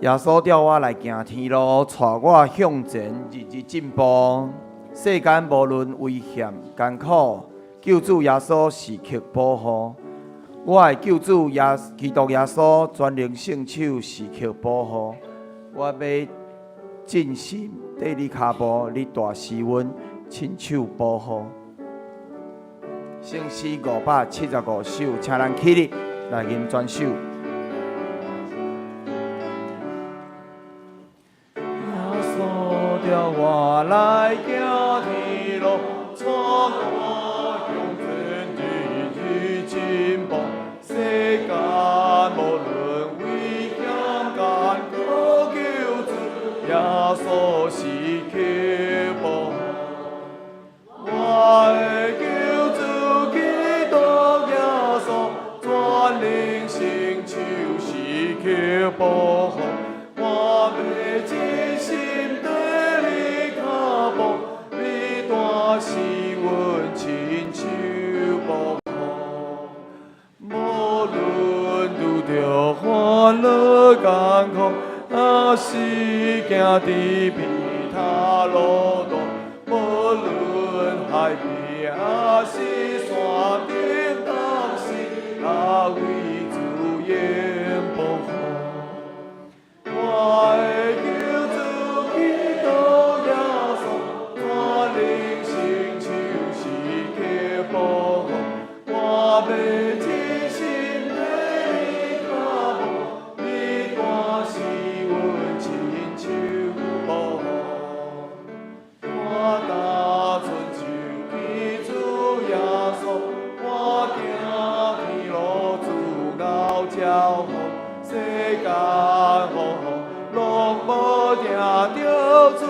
耶穌帶我來行天路，帶我向前，日日進步。世間無論危險艱苦，救主耶穌時刻保護。我的救主耶基督耶穌全能聖手時刻保護。我欲盡心綴你跤步，你帶施阮親手保護。聖詩575首，請咱起立來吟全首。耶穌帶我來行天路，帶我向前日日進步。世間無論危險艱苦，救主耶穌時刻保護。我的救主基督耶穌，全能聖手時刻保護。我欲盡心綴你跤步，你帶是阮親手保護。無論拄著煩惱艱苦，抑是行佇疲乏路途，無論海邊抑是山頂，同時也為主榮保護。我的救主基督耶穌，全能聖手時刻保護。我欲盡心綴你跤步，你帶是阮親手保護。我打伸手見主耶穌，我行天路主𠢕照顧，世間風雨攏無定著，主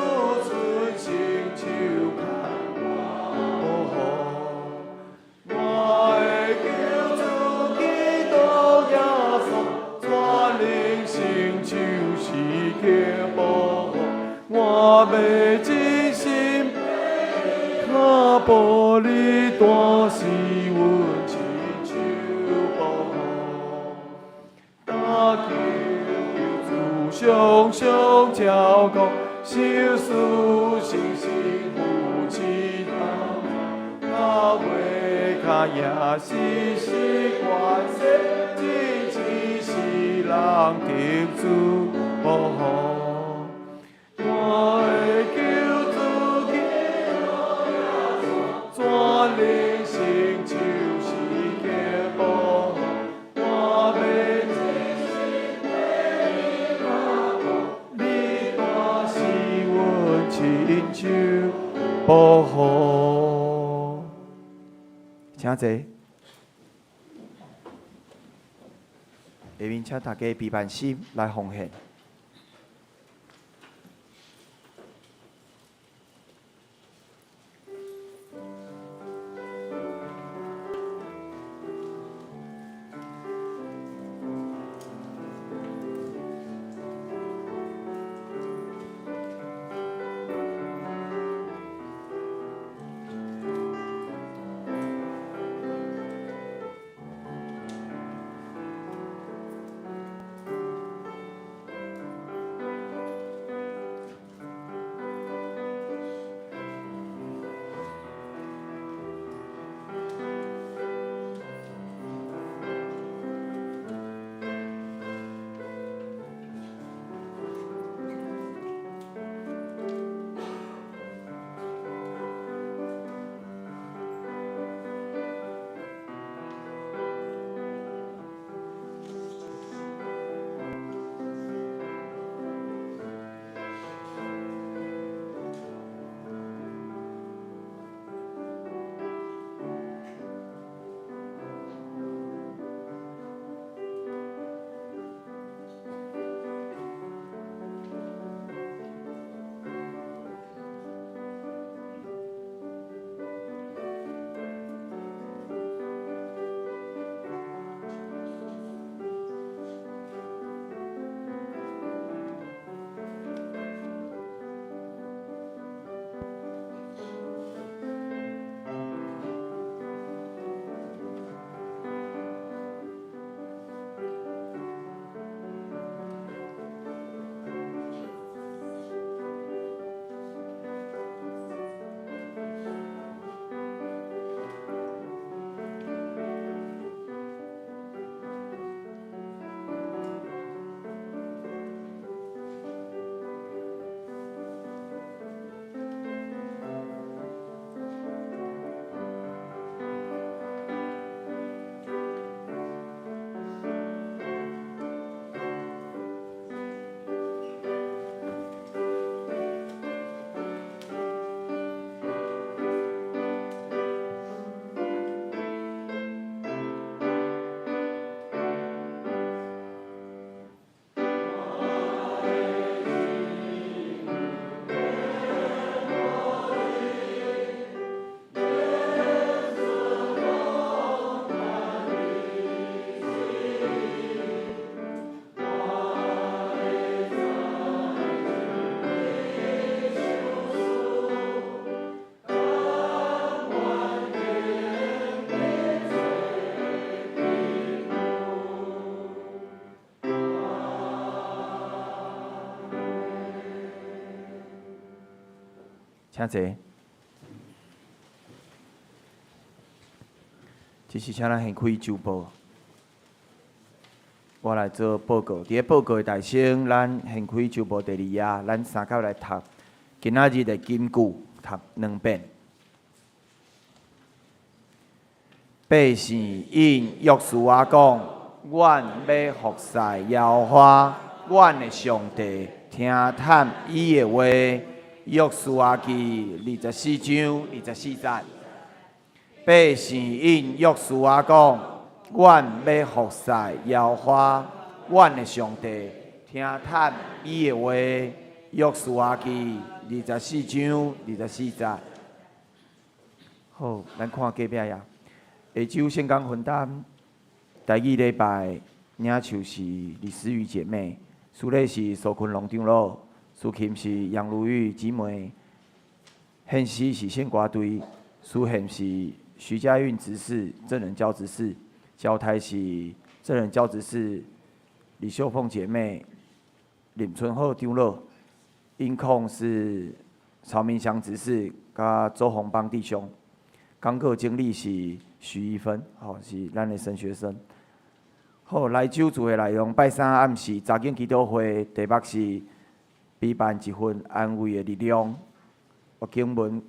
伸聖手牽保護。我的救主基督耶穌，全能聖手時刻保護。我欲盡心跤步，你帶是阮親手保護。但求救主常常照顧，受事誠心扶持他，甲袂跤也時時關心，真只是人得主保護。我的救主基督耶穌，全能聖手時刻保護。我欲盡心綴你跤步，你帶是阮親手保護。請坐。下面請大家備辦心來奉獻。請坐。這時請咱掀開週報，我來做報告。佇咧報告的大先，咱掀開週報第二頁，咱三甲來讀今仔日的金句，讀兩遍。百姓應約書亞講：阮欲服侍耶和華，阮的上帝，聽探伊的話。約書亞記24章24節。百姓應約書亞講：阮欲服侍耶和華，阮的上帝，聽探伊的話。約書亞記24章24節。好，咱看隔壁頁。下週聖工分擔，台語禮拜領袖是李思雨姐妹，司禮是蘇坤龍長老，司琴是楊如玉姊妹，獻詩是聖歌隊，司獻是徐家運執事、鄭仁嬌執事，交代是鄭仁嬌執事李秀鳳姐妹、林春厚長老，音控是曹明祥執事佮周鴻邦弟兄，講課經理是徐一芬，吼，是咱的神學生。好，來週聚會內容，拜三暗時查經祈禱會，題目是陪伴一份安慰的力量。經文，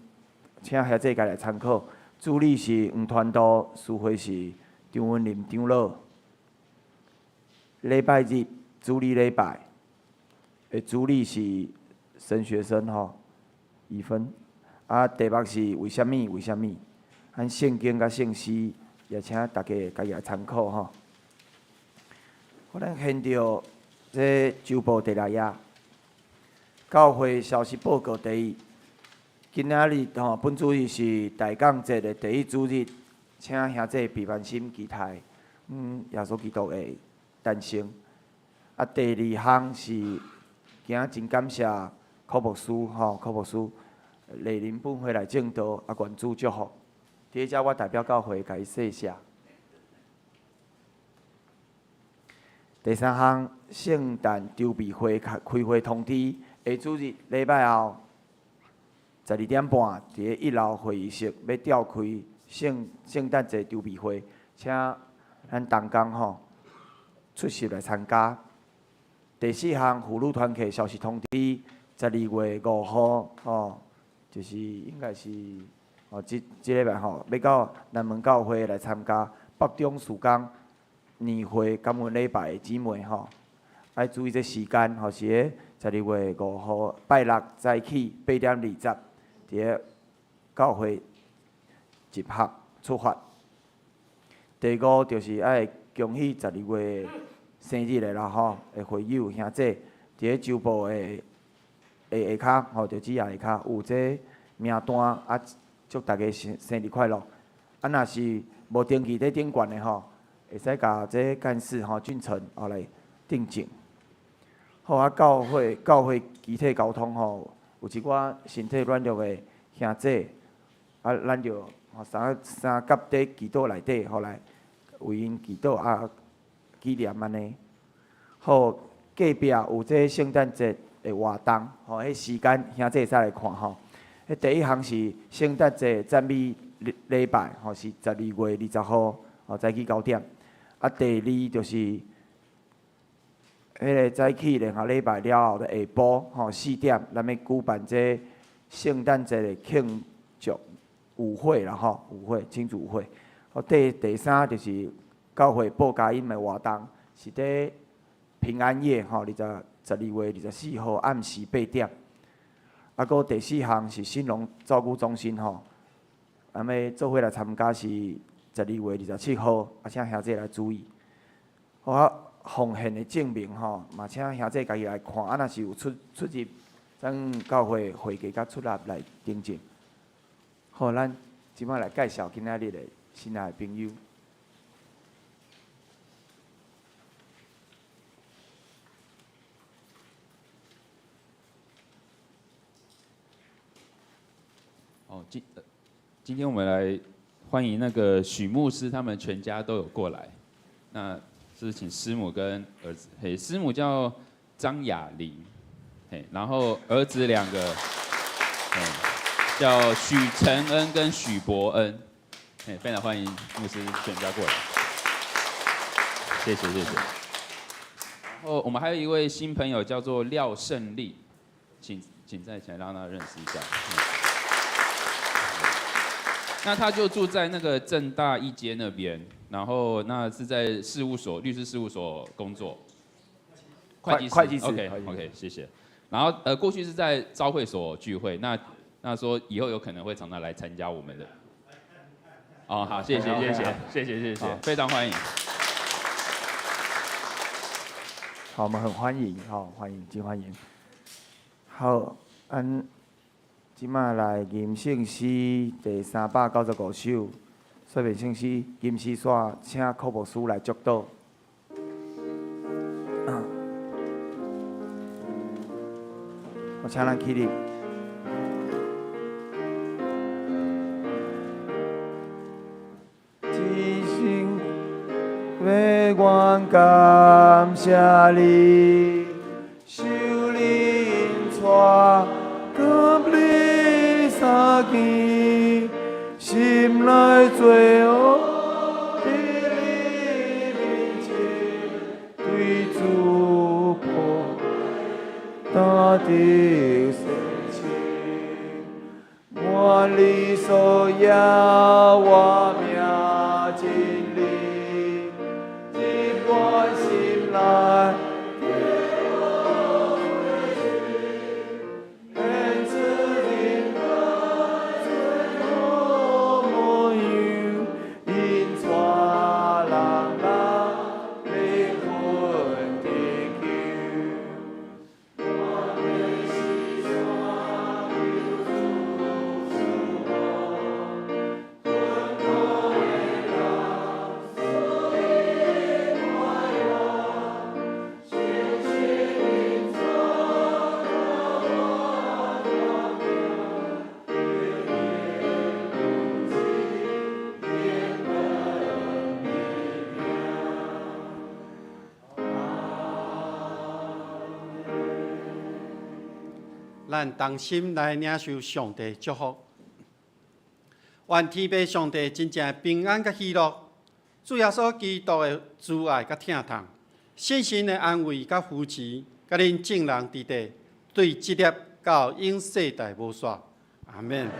請兄弟家來參考。主理是黃傳道，司會是張文林長老。禮拜日主禮禮拜，的主理是神學生吼，怡芬。啊，題目是為啥物？為啥物？按聖經佮聖詩，也請大家家己來參考吼。好，咱掀著這週報第六頁，教會消息報告第一。今仔日吼，本主日是大降節的第一主日，請兄弟平安心期待，耶穌基督的誕生。啊，第二項是今仔真感謝柯牧師吼，柯牧師蒞臨本會來證道，啊，願主祝福。佇遮我代表教會共伊謝謝。第三項，聖誕籌備會開開會通知，下主日禮拜後12點半，佇咧一樓會議室欲召開聖聖誕節籌備會，請咱同工吼出席來參加。第四項，婦女團契消息通知，12月5號吼，就是應該是吼這這禮拜吼，欲到南門教會來參加北中事工年會感恩禮拜的姊妹吼，愛注意這時間吼，是咧12月5號拜六早起8點20，佇咧教會集合出發。第五就是愛恭喜十二月生日的啦吼，的會友兄弟，佇咧週報的下下跤吼，就紙仔下跤有這名單啊，祝大家生生日快樂。啊，若是無登記佇頂懸的吼，會使共這幹事吼俊成後來訂正。好啊，教會教會集體溝通吼，有一寡身體軟弱的兄弟，啊，咱就吼三三甲佇祈禱內底吼來為𪜶祈禱啊，紀念按呢。好，隔壁有這聖誕節的活動，吼，彼時間兄弟會使來看吼。彼第一項是聖誕節讚美禮禮拜，吼，是12月20號，吼，早起9點。啊，第二就是彼个早起聯合禮拜了後，下晡吼4點，咱欲舉辦這聖誕節的慶祝舞會啦吼，舞會慶祝舞會。好，第第三就是教會報佳音的活動，是佇平安夜吼，二十12月24號暗時8點。啊，閣第四項是興隆照顧中心吼，咱欲做伙來參加是12月27號，啊，請兄弟來注意。好啊，奉獻的證明吼，嘛請兄弟家己來看，啊，若是有出出入，咱教會會計佮出納來訂正。好，咱這擺來介紹今仔日的新來的朋友。哦，今今天我們來歡迎那個許牧師，他們全家都有過來。那是請師母跟兒子，嘿，師母叫張雅玲，嘿，然後兒子兩個，嘿，叫許承恩跟許伯恩，嘿，非常歡迎牧師全家過來，謝謝謝謝。然後我們還有一位新朋友叫做廖勝利，請站起來讓他認識一下。那他就住在那個政大一街那邊，然後那是在事務所律師事務所工作，會計師，會計師，OK OK，謝謝。然後過去是在召會所聚會，那說以後有可能會常常來參加我們的。哦，好，謝謝謝謝謝謝謝謝，非常歡迎。好，我們很歡迎，好，歡迎，真歡迎。好，按。這馬來吟聖詩第395首，說明聖詩吟詩煞，請柯牧師來祝禱。我請咱起立。一生欲願感謝你，受你帶。相見，心內罪惡佇你面前，對主寶擔得洗清，願你所耶我命真理，入我心內。咱同心來領受上帝祝福，願天父上帝真正平安佮喜樂，主耶穌基督的慈愛佮疼痛，聖神的安慰佮扶持，佮恁眾人佇佇，對這粒到永世代無煞。阿們。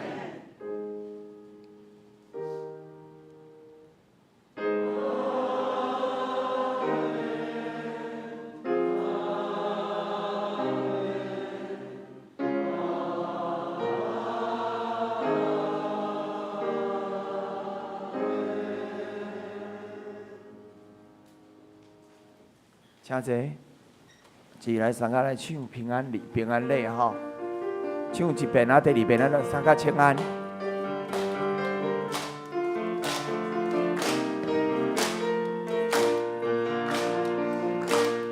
請坐，一來三個來唱平安禮，平安禮吼，唱一遍啊，第二遍咱就三個請安。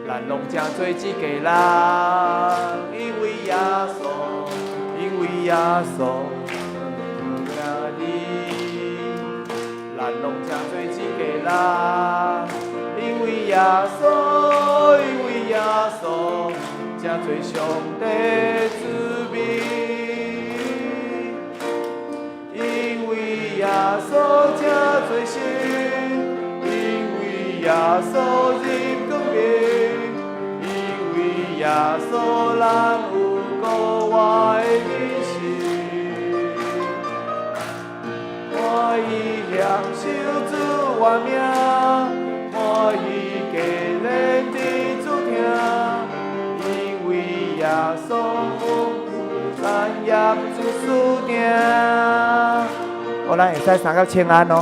咱攏成做一家人，因為耶穌，因為耶穌，疼你。咱攏成做一家人，因為耶穌。因為耶穌，成做上帝子民。因為耶穌成做神，因為耶穌入光明，因為耶穌咱有國外的人生。歡喜享受主活命，歡喜加練佇主聽，因為耶穌吩咐咱業主輸定。好，咱會使三個請安哦。